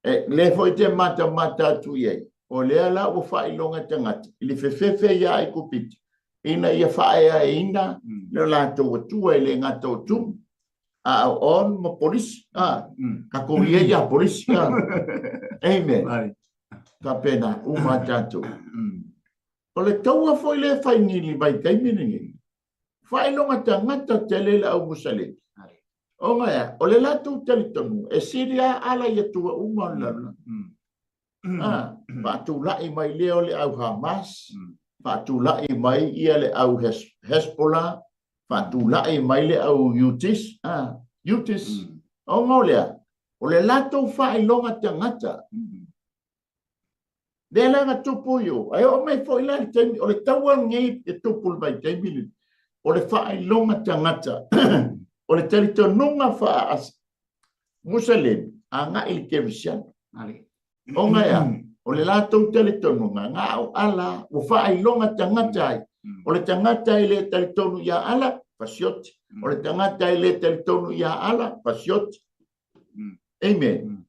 E lea foi te matamata atu i ai, o lea la ua faailoga tagata i le fefefe ia Aikupito, ina ia faaeaina lo latou Atua e le gata o tumu, a o on ma polisi. Tatou ia ia polisi. Amen. Faapena uma tatou. O le taua foi lea e fai nei i le vaitaimi lenei, faailoga tagata tele le au Musalemi. Ona e a? O le latou talitonuga, e sili lava ala i atua uma o le lalolagi. Faatulai mai lea o le au Hamas, faatulai mai ia le au Hezbollah, faatulai mai le au Houthis, Houthis. Ona o le a? O le latou faailoga tagata. Lea la na tupu i o, ae oo mai foi la i le taimi, o le taua lenei e tupu i le vaitaimi lenei, o le faailoga tagata, o le talitonuga faa Musalemi agai i le Kerisiano. Ona e a? O le latou talitonuga, na o Allah ua faailoga tagata ai. O le tagata e le talitonu ia Allah, fasioti. O le tagata e le talitonu ia Allah, fasioti. Amen.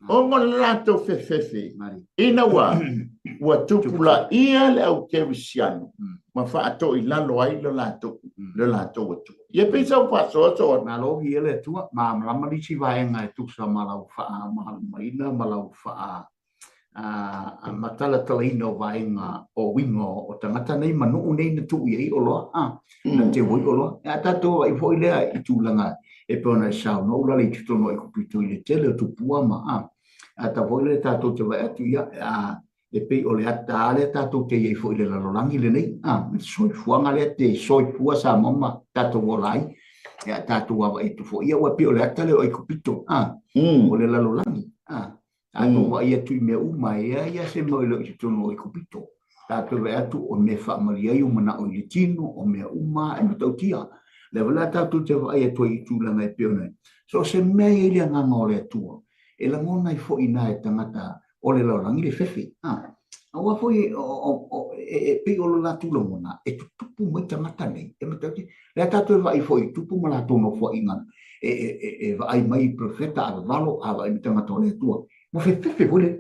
Ona o le latou fefefe ina ua ua tupulaia le au kerisiano ma faatoilalo ai lo latou lo latou Atua. Ia pei sa ou faasoasoa. Malo ia le Atua, malamalama nisi vaega e tusa ma lau faamalamalamaina ma lau faa a matalatalaina o vaega o uiga o tagata nei ma nuu nei na tuu i ai oloa, a, na teu ai oloa. A tatou vaai foi lea i tulaga e pei ona e saunoa Ulalei i totonu o Aikupito i le tele o tupua ma, a, a tau foi lea tatou te vaai atu, ia, a, e pei o le ata lava lea tatou te i ai foi i le lalolagi lenei, a, le soifuaga lea te soifua Samoa ma tatou ola ai, ia, tatou vaavaai atu foi, ia, ua pei o le ata lea o Aikupito, a, o le lalolagi, a, Tatou vaai atu i mea uma, e leai lava se mea e le o i totonu o Aikupito. Tatou vaai atu o mea e faamalie ai ou manao i le tino, o mea uma e matautia. Lea foi la tatou te vaai atu ai i tulaga e pei ona so o se mea e i ai le agaga o le Atua, e lagona ai foi i ina e tagata o le lalolagi le fefe. Aua foi e pei o lo latou lagona, e tutupu mai tagata nei, e matautia. Lea tatou e vaai foi i tupu ma latou nofoaiga e vaai mai i profeta a vavalo, a vaai mai tagata o le Atua. Ua fefefe foi le,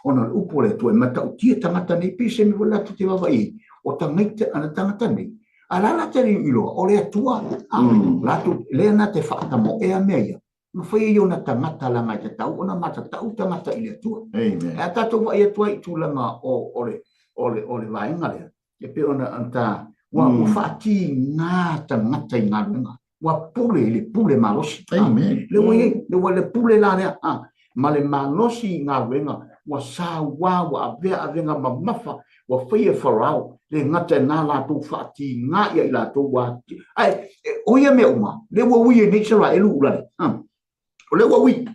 ona o le upu o le Atua e matautia tagata nei, pei se mea foi latou te vaavaai ai, o tagata, ana tagata nei, a la la te iloa, o le Atua, latou, lea na te faatamoea mea ia, ma fai ai ona tagata leaga e tatau ona matatau tagata i le Atua. Amen. A tatou vaai atu ai i tulaga o le vaega lea, e pei ona ta, ua faatiga tagata i galuega, ua pule i le pule malosi. Amen. Le ua iai, le ua le pule la lea, ma le malosi i galuega, ua saua, ua avea avega mamafa, ua faia e Farao, le gata e nā latou faatiga ia i latou ua, ae, o ia mea uma, le ua ui ai nei Isaraelu ulale, o lea ua ui,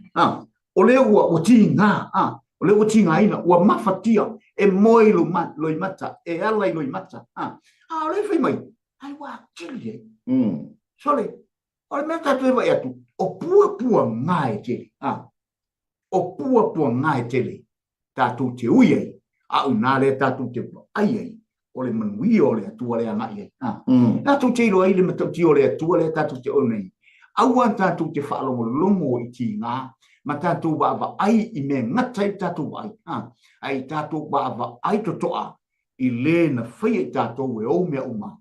o lea ua, ua tiga, o lea ua tigaina, ua mafatia, e moe i loimata, e ala i loimata, a o lea e fai mai, ai ua atili ai. Sole, o le mea tatou e vaai atu, o puapuaga e tele, o puapuaga e tele tatou te ui ai, a o ina lea tatou te vaai ai, o le manuia o le Atua lea agai ai. Tatou te iloa ai le matautia o le Atua lea tatou te oi nei. Aua tatou te faalogologo i tiga ma tatou vaavaai i mea gata ai le tatou vaai, ae i tatou vaavaai totoa i le na faia i tatou e ou mea uma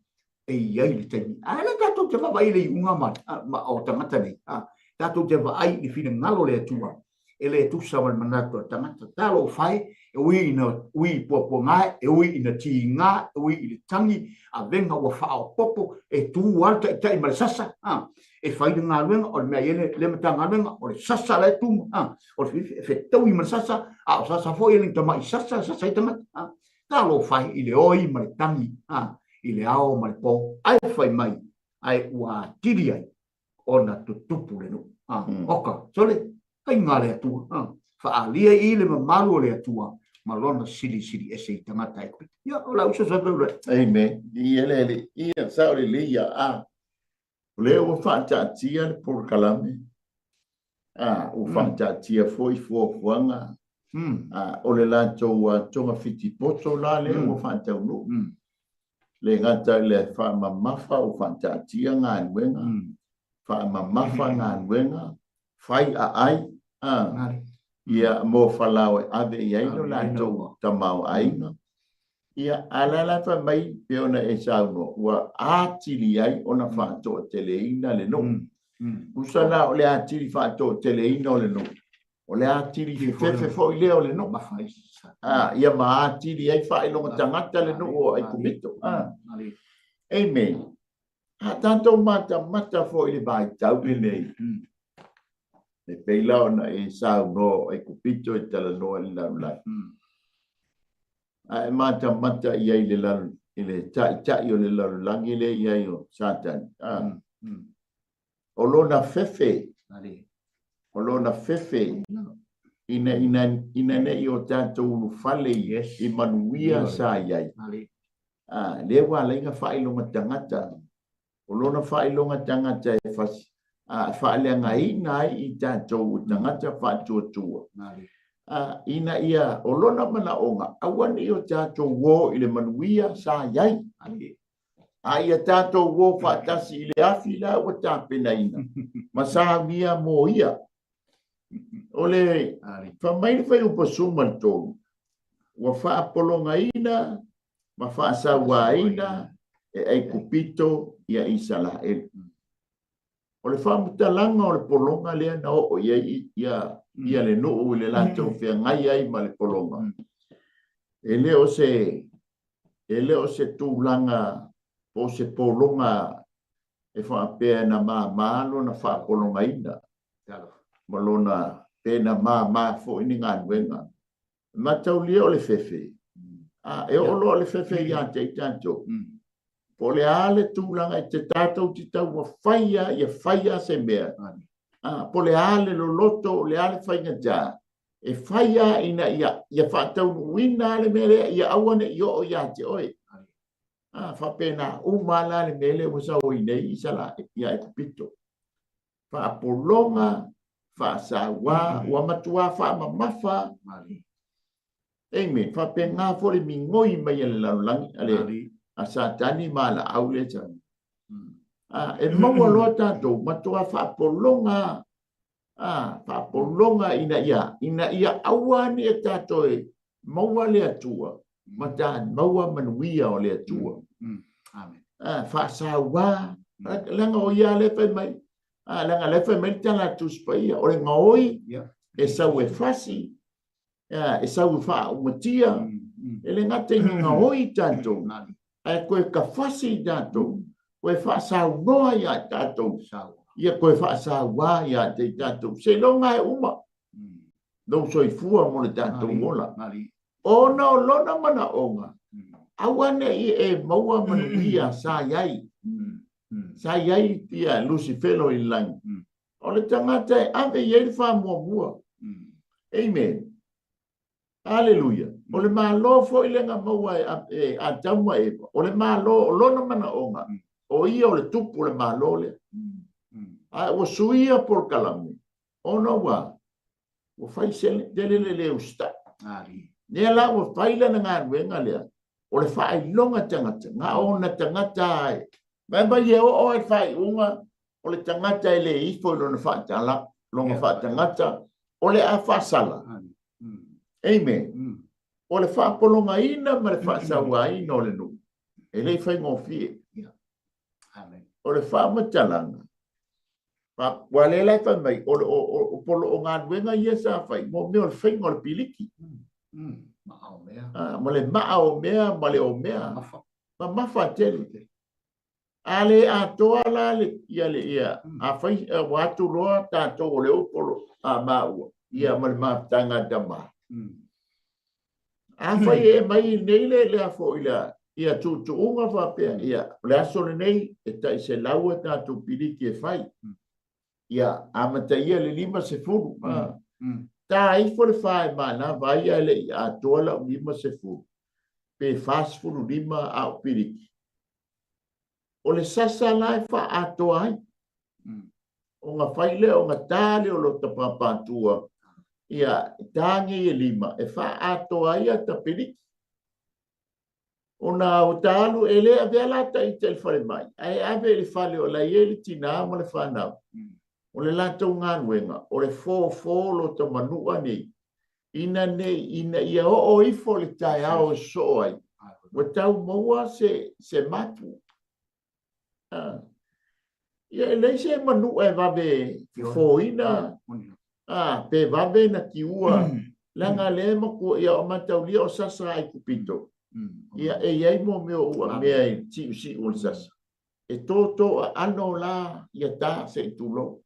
e i ai le taimi. A lea tatou te vaavaai i le iuga ma, ma o tagata nei, a, tatou te vaai i le finagalo o le Atua, e le tusa ma le manatu o le tagata. Talofa e, e ui ina ui i puapuaga, e ui ina tiga, e ui i le tagi, avega ua faaopoopo, e tu lava le taitai ma le sasa, a, e fai le galuega, o le mea e i ai le, le Matagaluega, o le sasa la e tu, a, o le e fetaui ma le sasa, a o sasa foi e le tamai sasa, sasa ai tagata, a. Talofa e i le oi ma le tagi, a, i le ao ma le po, ae fai mai, ae ua atili ai ona tutupu le nuu. A, oka, sole, faiga a le Atua, a, faaalia i le mamalu o le Atua ma lona silisili ese i tagata e koe. Ia, o lau fesoasoani lea. Amen. Ia le Alii, ia, sao lelei ia, a. O lea ua faataatia le polokalame, a, ua faataatia foi fuafuaga, a, o le latou togafiti poto la lea ua faataunuu. Le gata i le faamamafa o faataatia galuega, faamamafa galuega, fai aai, a, ia, mo Falao e ave i ai lo latou tamaoaiga. Ia, a la la fai mai pei ona e saunoa, ua atili ai ona faatoateleina le nuu. Tusa la o le atili faatoateleina o le nuu, o le atili fefefe foi lea o le nuu. Ah, ia ma atili ai faailoga tagata le nuu o Aikupito. Ah. Amen. A tatou matamata foi i le vaitau lenei, e pei la ona e saunoa o Aikupito e talanoa i le lalolagi. A e matamata i ai i le, i le taitai o le lalolagi lea i ai o Satani. Ah. O lona fefe, o lona fefe ina, ina, ina ne i o tatou ulufale yes. i manuia sa i ai. Ah, lea ua ala ai ona faailoga tagata. O lona faailoga tagata e fas, ah, faaleagaina ai i tatou tagata faatuatua. Ah, ina ia, o lona manaoga, aua ne i o tatou o i le manuia sa i ai. A ia tatou o faatasi i le afi la ua tapenaina ma saunia mo ia. O le fai mai le fuaiupu 13, ua faapologaina ma faasauaina e Aikupito ia Isaraelu. O le faamatalaga o le pologa lea na oo i ai ia, ia le nuu i le latou feagai ai ma le pologa, e le o se E le o se tulaga po o se pologa e faapea na māmā lona faapologaina ma lona pe na māmā foi ni galuega. E mataulia o le fefe, a, e oo loa le fefe ia te i tatou, po o le a le tulaga e te tatou te taumafai lava ia fai lava se mea, a, po o le a le loloto, o le a le faigata, e fai lava ina ia, ia faataunuuina le mea lea, ia aua ne i oo ia te oe. A, faapena uma la le mea lea ua sau ai nei Isaraelu ia Aikupito. Faapologa, faasauā, ua matuā faamamafa. Amen. Faapena foi le migoi mai a le lalolagi, a le a Satani ma laau lea sa. A, e maua loa tatou, matuā faapologa a, faapologa ina ia, ina ia aua ne i tatou e maua le Atua, ma ta maua manuia o le Atua. Amen. A, faasauā, leaga o ia lea fai mai, a, leaga lea fai mai le tala a Tusi Paia, o le gaoi e sau e fasi, a, e sau e faaumatia, e le gata ina gaoi tatou, ae toe tafasi i tatou, toe faasaunoa ia i tatou, ia toe faasauā ia te i tatou, seiloga e uma lou soifua mo le tatou ola. Ona o lona manaoga, aua ne i e maua manuia sa i ai, sa i ai ia Lusifelo i le lagi. O le tagata e ave i ai le faamuamua. Amen. Aleluia. O le Malo foi lea na maua e Atamu ma Eva, o le Malo, o lona manaoga, o ia o le tupu o le Malo lea. A ua suia polokalame, ona ua ua fai tele le le usitai. Lea la ua fai lana galuega lea, o le faailoga tagata, na ona tagata e. Mai mai e oo ai le faaiuga, o le tagata e le ifo i lona faatala, lona faatagata, o le a faasala. Amen. O le faapologaina ma le faasauaina o le nuu, e le i faigofie. O le faamatalaga, ua lea la e fai mai, o le o, polo, o galuega ia sa fai, mo mea o le faiga o le piliki. Ma le maa o mea, ma le o mea. Mamafa tele. A le atoa la le, ia le, ia, a fai, ua atu loa tatou o le upolo a maua, ia ma le mafutaga a tama. A fai e mai nei le, le a foi la, ia tuutuuga faapea, ia, o le aso lenei, e tai 100 a tatou piliki e fai. Ia, amataia le 50. Ta ifo le fa e manava ai ae le i atoa lau 50, pe 45 au piliki. O le sasa la e faaatoa ai. Ona fai lea, ona ta lea o lota pāpātua, ia, ta nei e lima, e faaatoa ai ata piliki. Ona ua ta alu, e le avea la ta ita i le falemai, ae ave i le fale o la e i ai le tinā ma le fanau. O le latou galuega, o le fofo lota manua nei, ina nei, ina ia oo ifo le taeao e sosoo ai, ua tau maua se, se mapu. Ah. Ia e leai se manua e vave fofoina, ah, pe vave na tiua, leaga lea e matua, ia o mataulia o sasa ai kupito. Ia e i ai mo mea o ua mea i siusiu o le sasa. E tōtō aano la ia ta se i tulou.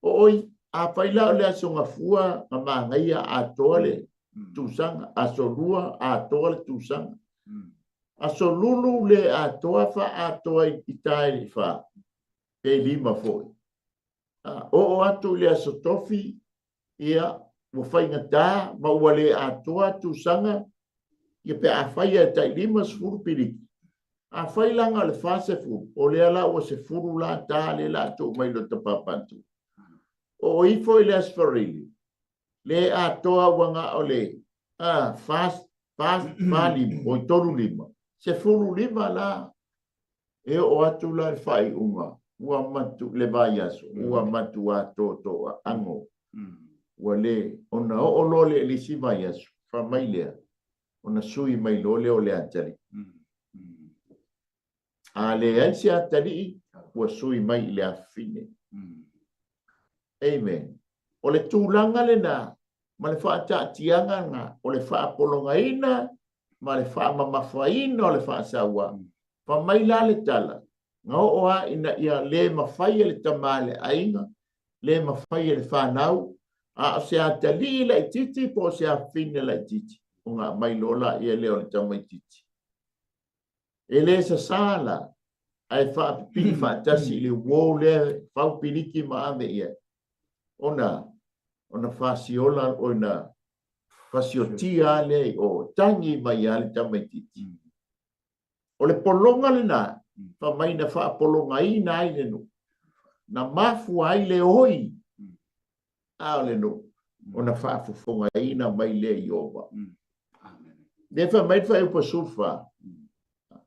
Oi, afai la o le Aso Gafua na manaia atoa le tusaga, Aso Lua atoa le tusaga, Aso Lulu le atoa faaatoa i ta i le fa pe lima foi. Oo atu i le Aso Tofi, ia, ua faigata ma ua le atoa tusaga, ia pe a faia e tai 50 piliki, afai la na o le 40, o lea la ua 10 la ta lea la tuu mai lota papatu. Oo ifo i le Aso Faraile, le atoa ua na o le a, fa, fa, fa lima, oi tolu lima, 15 la e oo atu la le faaiuga ua matu le vaiaso ua matuā tōtō aano ua le ona oo loa lea i le isi vaiaso fai mai lea ona sui mai loa lea o le atalii. A leai se atalii ua sui mai i le afafine. Amen. O le tulaga lena ma le faataatiaga lena o le faapologaina ma le faamamafaina o le faasaua. Fai mai la le tala, na oo lava ina ia le mafai e le tama a le aiga, le mafai e le fanau, a o se atalii laitiiti po o se afafine laitiiti, ona aumai loa laia lea o le tamaitiiti. E le sasā la, ae faapipii faatasi i le uo lea e fau piliki ma ave i ai, ona, ona fasiola, ona fasiotia lava lea i o, tagi mai lava le tamaitiiti. O le pologa lena, fai mai na faapologaina ai le nuu, na mafua ai le oi a o le nuu, ona faafofogaina mai lea i Ieova. Lea fai mai le fuaiupu 14,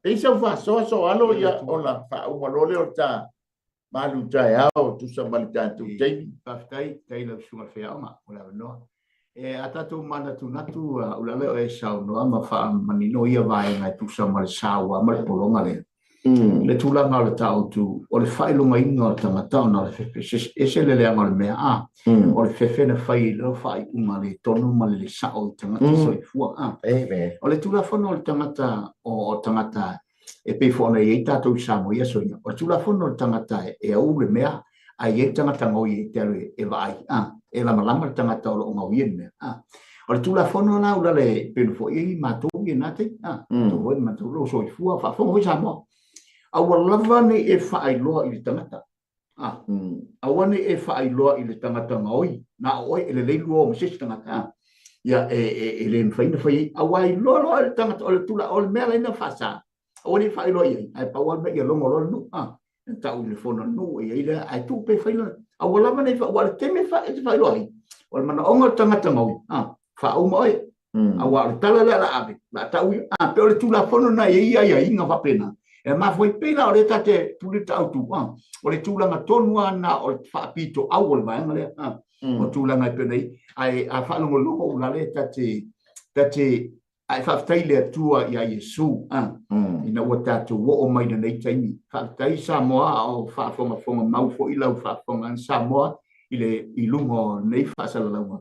pei sau faasoaso alo ia ona faauma loa lea o le ta malu taeao tusa ma le tatou taimi. Faafetai, faafetai lau Susuga i le Faiaoga mo le avanoa. E a tatou manatunatu Ulaleo e saunoa ma faamanino ia vaega e tusa ma le saua ma le pologa lea. Le tulaga o le taotu, o le faailogaina o le tagata ona o le fefe, ese le leaga o le mea, a, o le fefe na fai ai loa faaiuga le tonu ma le le sao i tagata soifua, a. O le tulafono o le tagata, o tagata e pei foi ona i ai tatou i Samoa i aso ia, o le tulafono o le tagata e ou le mea, ae i ai le tagata gaoi e te alu e vaai, a, e lamalama le tagata o lo o gaoia le mea, a. O le tulafono la ulale e pei ona foi ai matou i lena taimi, a, matou foi matou lou soifua, faafofoga foi Samoa. Aua lava ne i e faailoa i le tagata, a, aua ne i e faailoa i le tagata gaoi, na o oe e lelei lua o ma se isi tagata, a. Ia, e le mafai ona fai ai, aua e iloa loa e le tagata, o le tula, o le mea la ina faasa, aua ne i faailoa i ai, ae pau lava le mea ia logo loa le nuu, a, e tau i le fono a le nuu, e i ai lea, ae tuu pea fai lona, aua lava ne i, aua o le taimi e te faailoa ai, o le manaoga o le tagata gaoi, a, faauma oe, aua o le tala lea o le a ave, o le a tau ia, a, pei o le tulafono lena e i ai aiaiga faapena, e mafua ai, pei la o lea ta te pule le taautu, a, o le tulaga tonu lava lena o le faapitoau o le vaega lea, a, o tulaga e pei ona i ai, ae a faalogologo ulale ta te, ta te, ae faafetai i le Atua iā Iesu, a, ina ua tatou oo mai i lenei taimi. Faafetai Samoa a o faafogafoga mau foi lau faafofoga Samoa i le, i luga o lenei faasalalauga.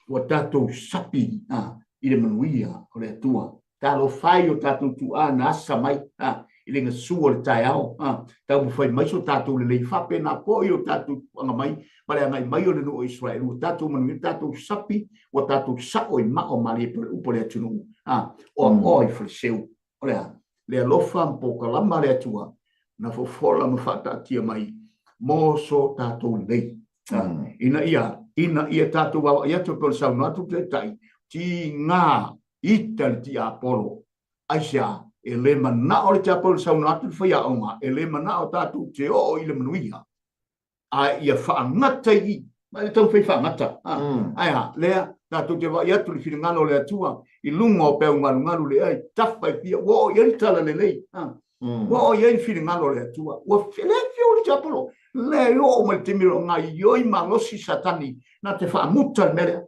Ua tatou sapi a, i le manuia o le Atua. Talofa e i o tatou tuaa na asa mai a, i le gasu o le taeao a, taumafai mai so tatou lelei faapena foi o tatou tuaga mai ma le agai mai o le nuu o Israel ua tatou manuia tatou sapi ua tatou sao i mao malie pei o le upu a le atunuu a, oaoa i faleseu. O le a? Le alofa ma polokalama a le Atua na fofola ma faataatia mai mo so tatou lelei. Ina ia, ina ia tatou vaavaai atu e pei ona saunoa atu le Taitai, tiga ita le tiapolo. Aisea? E le manao le tiapolo i le saunoa atu le faiaoga, e le manao tatou te oo i le manuia. A ia faagata i i, ma e taumafai faagata. Ae a? Lea tatou te vaai atu i le finagalo o le Atua i luga o peau galugalu le ai, tafa e fia, ua oo i ai le talalelei. Ua oo i ai le finagalo o le Atua. Ua le afio le tiapolo, le oo mai le taimi o lo o gaoioi malosi Satani na te faamuta le mea lea.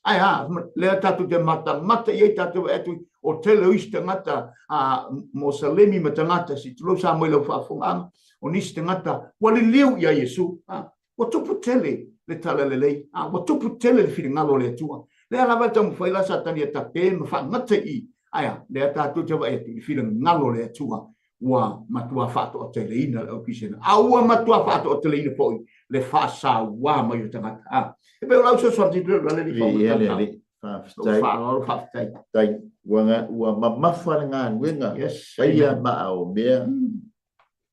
Ae a, lea tatou te matamata i ai tatou vaai atu o tele o isi tagata a Mosalemi ma tagata se i tulou sa mai lau faafofogaaga, o nisi tagata ua liliu ia Iesu. Ua tupu tele le talalelei, ua tupu tele le finagalo o le Atua. Lea lava e taumafai la Satani e tape ma faagata i i. Ae a, lea tatou te vaai atu i le finagalo o le Atua ua matua faatoateleina le aukisena, a ua matua faatoateleina foi le faasauā mai o tagata. A, e pei o lau fesoasoani atu lea le alii Viia le Alii. Faafetai. Faaaloalo faafetai. Faafetai. Ua, ua mamafa le galuega. Yes. Faia maa o mea.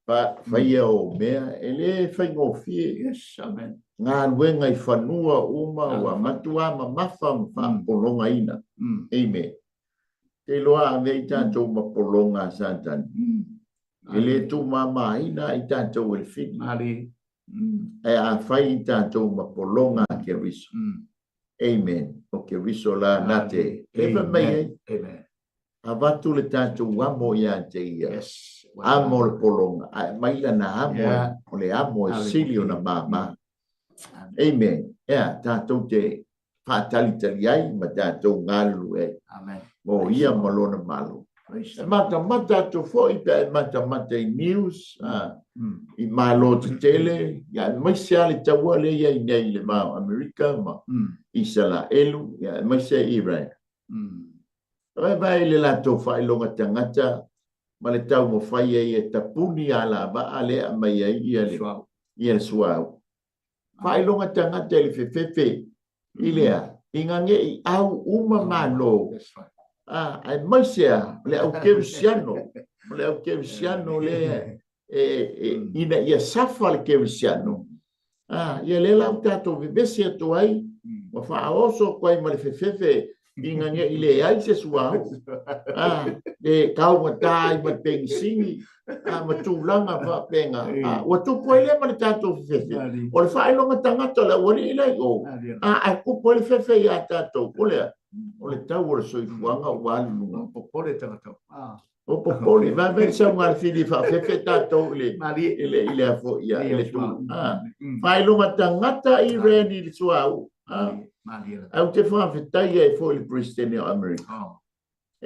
Fa, faia o mea. E le faigofie. Yes, amen. Galuega i fanua uma ua matua mamafa ma faapologaina. Amen. Te iloa a ave i tatou ma pologa a Satani. E le tuumamaina i tatou e le fili. Ae a fai i tatou ma pologa a Keriso. Amen. O Keriso la na te e fai mai ai. Avatu le tatou amo ia te ia. Amo o le pologa. Ae aumai lana amo o le amo e sili ona mama. Amen. Ea, tatou te faatalitali ai ma tatou galulue ai. Amen. Mo ia ma lona Malo. E matamata atu foi pe a e matamata i news, i Malo tetele, ia aemaise lava le taua lea e i ai nei i le va o Amerika ma Isalaelu, ia aemaise Iran. Vaevae i le latou faailoga tagata ma le taumafai ai e tapuni alavaa lea e aumai ai ia le suauu. Faailoga tagata i le fefefe i le a? Ina ne i au uma Malo, a, aemaise a o le au kerisiano, o le au kerisiano lea e, e, ina ia safa le kerisiano, a, ia lea la ua tatou vevesi atu ai, ma faaoso atu ai ma le fefefe ina ne i leai se suauu, a, le taugata ai ma le penisini, a, ma tulaga faapena. A, ua tupu ai lea ma le tatou fefefe. O le faailoga tagata o le aualii la i o, a, ae tupu ai le fefe iā tatou. O le a? O le tau o le soifuaga ua alu i luga. Ua popole tagata. Ua popole. Vaevae le sauga a le fili e faafefe tatou i le, i le, i le a foi, ia, i le tu. A, faailoga tagata i Iran i le suauu. A, ae ou te faafetai ai foi i le Peresetene o Amerika.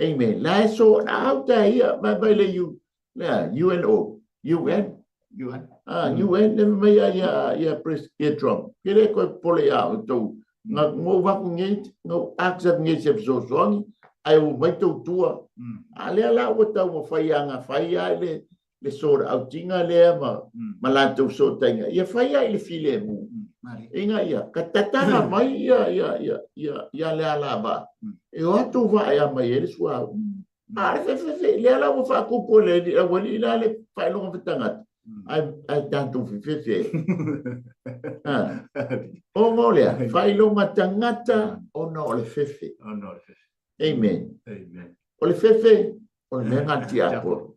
Amen. La e so na au ta ia mai mai le U le UNO UN UN ah UN le mai ia ia ia press ia Trump. Ke le ko pole ia o tou nga ngo va ku nge ngo accept nge se so so angi ai u mai tou tua. A lea la ua tau ma fai anga fai ai le le sooraautiga lea ma, mm. ma latou sootaiga, ia fai ai le filemu. Mm. Ina ia, ka tatala mm. mai ia, ia, ia, ia, ia le alavaa. Mm. E o atu vaa e mai e le suauu. Mm. A le fefefe, lea la ua faakupu e le aualii la le faailoga fetagata. Ai, ai tatou fefefe. Ah. Ona o lea, faailoga tagata ona o le fefe. Ona o le fefe. Amen. Amen. O le fefe, o le mea na tiapolo.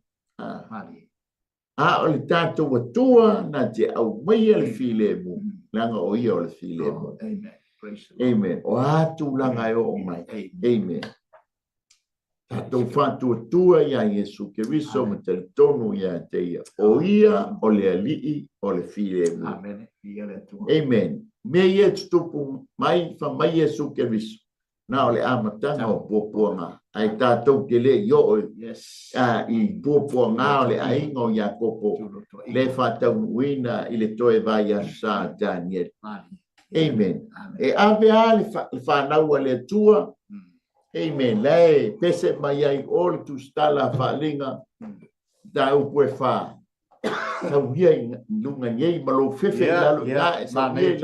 A o le tatou Atua na te aumaia le filemu, leaga o ia o le filemu. Amen. O a tulaga e oo mai. Amen. Tatou faatuatua iā Iesu Keriso ma talitonu ia te ia. O ia o le Alii o le filemu. Amen. Mea ia e tutupu mai, fai mai Iesu Keriso. Na o le amataga o puapuaga, ae tatou te le i oo i puapuaga o le aiga o Iakopo le faataunuuina i le toe vaiaso a Daniele. Amen. E ave lava le fanau a le Atua. Amen. La e pese mai ai o le tusitala a Faaliga, mataupu e fa. Sau ia i luga nei ma lou fefe i lalo i ina, e sau ia i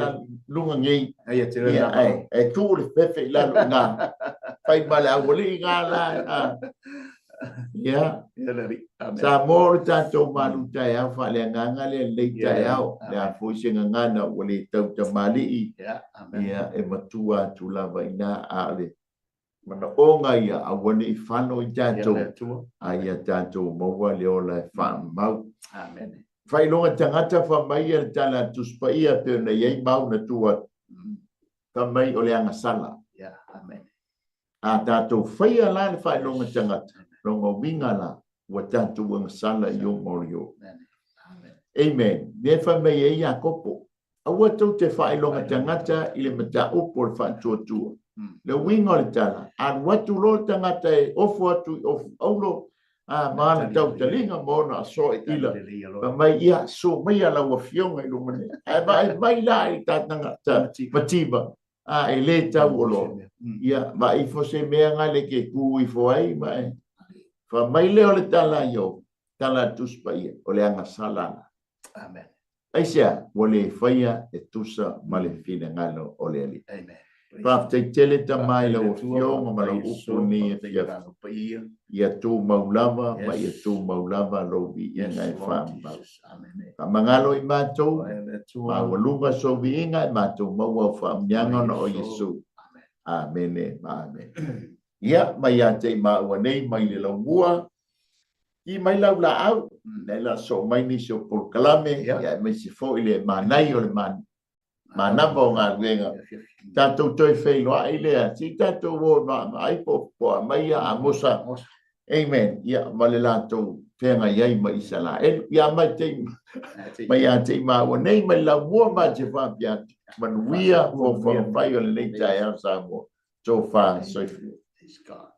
luga nei, ia, ae, ae tuu le fefe i lalo i ina. Fai ma le aualii ina la, a. Ia, Samoa o le tatou malu taeao faaleagaga lea lenei taeao, le a foi se gagana ua le tautamalii, ia, e matua atu lava i ina, a o le Manaoga ia, aua ne i fano i tatou, a ia tatou maua le ola e faamau. Amen. Faailoga tagata fai mai ia le tala a le Tusi Paia pei ona i ai mau na tu atu. Fai mai o le agasala. Yeah, amen. A tatou faia la le faailoga tagata, lona uiga la, ua tatou agasala i uma o le o. Amen. Mea e fai mai ai Iakopo, aua tou te faailoga tagata i le mataupu o le faatuatua. Le uiga o le tala, alu atu loa le tagata e ofo atu i ofu aulo, a ma ana tautaliga ma ona aso e ila, fai mai, ia, suo maia lau afioga i luma nei. Ae vaai mai la i ta tagata mativa, a e lē tau oloa. Ia, vaai ifo se mea nga le ke kū ifo ai, ma e fai mai lea o le tala a Iobo, tala a le Tusi Paia, o le agasala la. Amen. Aisea? Ua le faia e tusa ma le finagalo o le Alii. Amen. Faafetai tele Tama i lau Afioga ma lau upu lenei afiafi. Ia tumau lava ma ia tumau lava lou viiga e faamau. Faamagalo i matou, maualuga sou viiga e matou maua au faamanuiaga ona o Iesu. Amene ma amene. Ia, mai ia te i maua nei mai le laumua, ki mai lau laau, nei la soo mai nisi o polokalame, ia aemaise foi le manai o le manava o galuega. Tatou toe feiloai lea, se i tatou o e vaavaai po o a mai ia Amosa. Amen. Ia, ma le latou feagai ai ma Isaraelu. Ia mai te mai ia te i maua nei mai laumua ma te faapea atu. Manuia fuafuaga fai o lenei taeao Samoa. Tofa soifua. Praise God.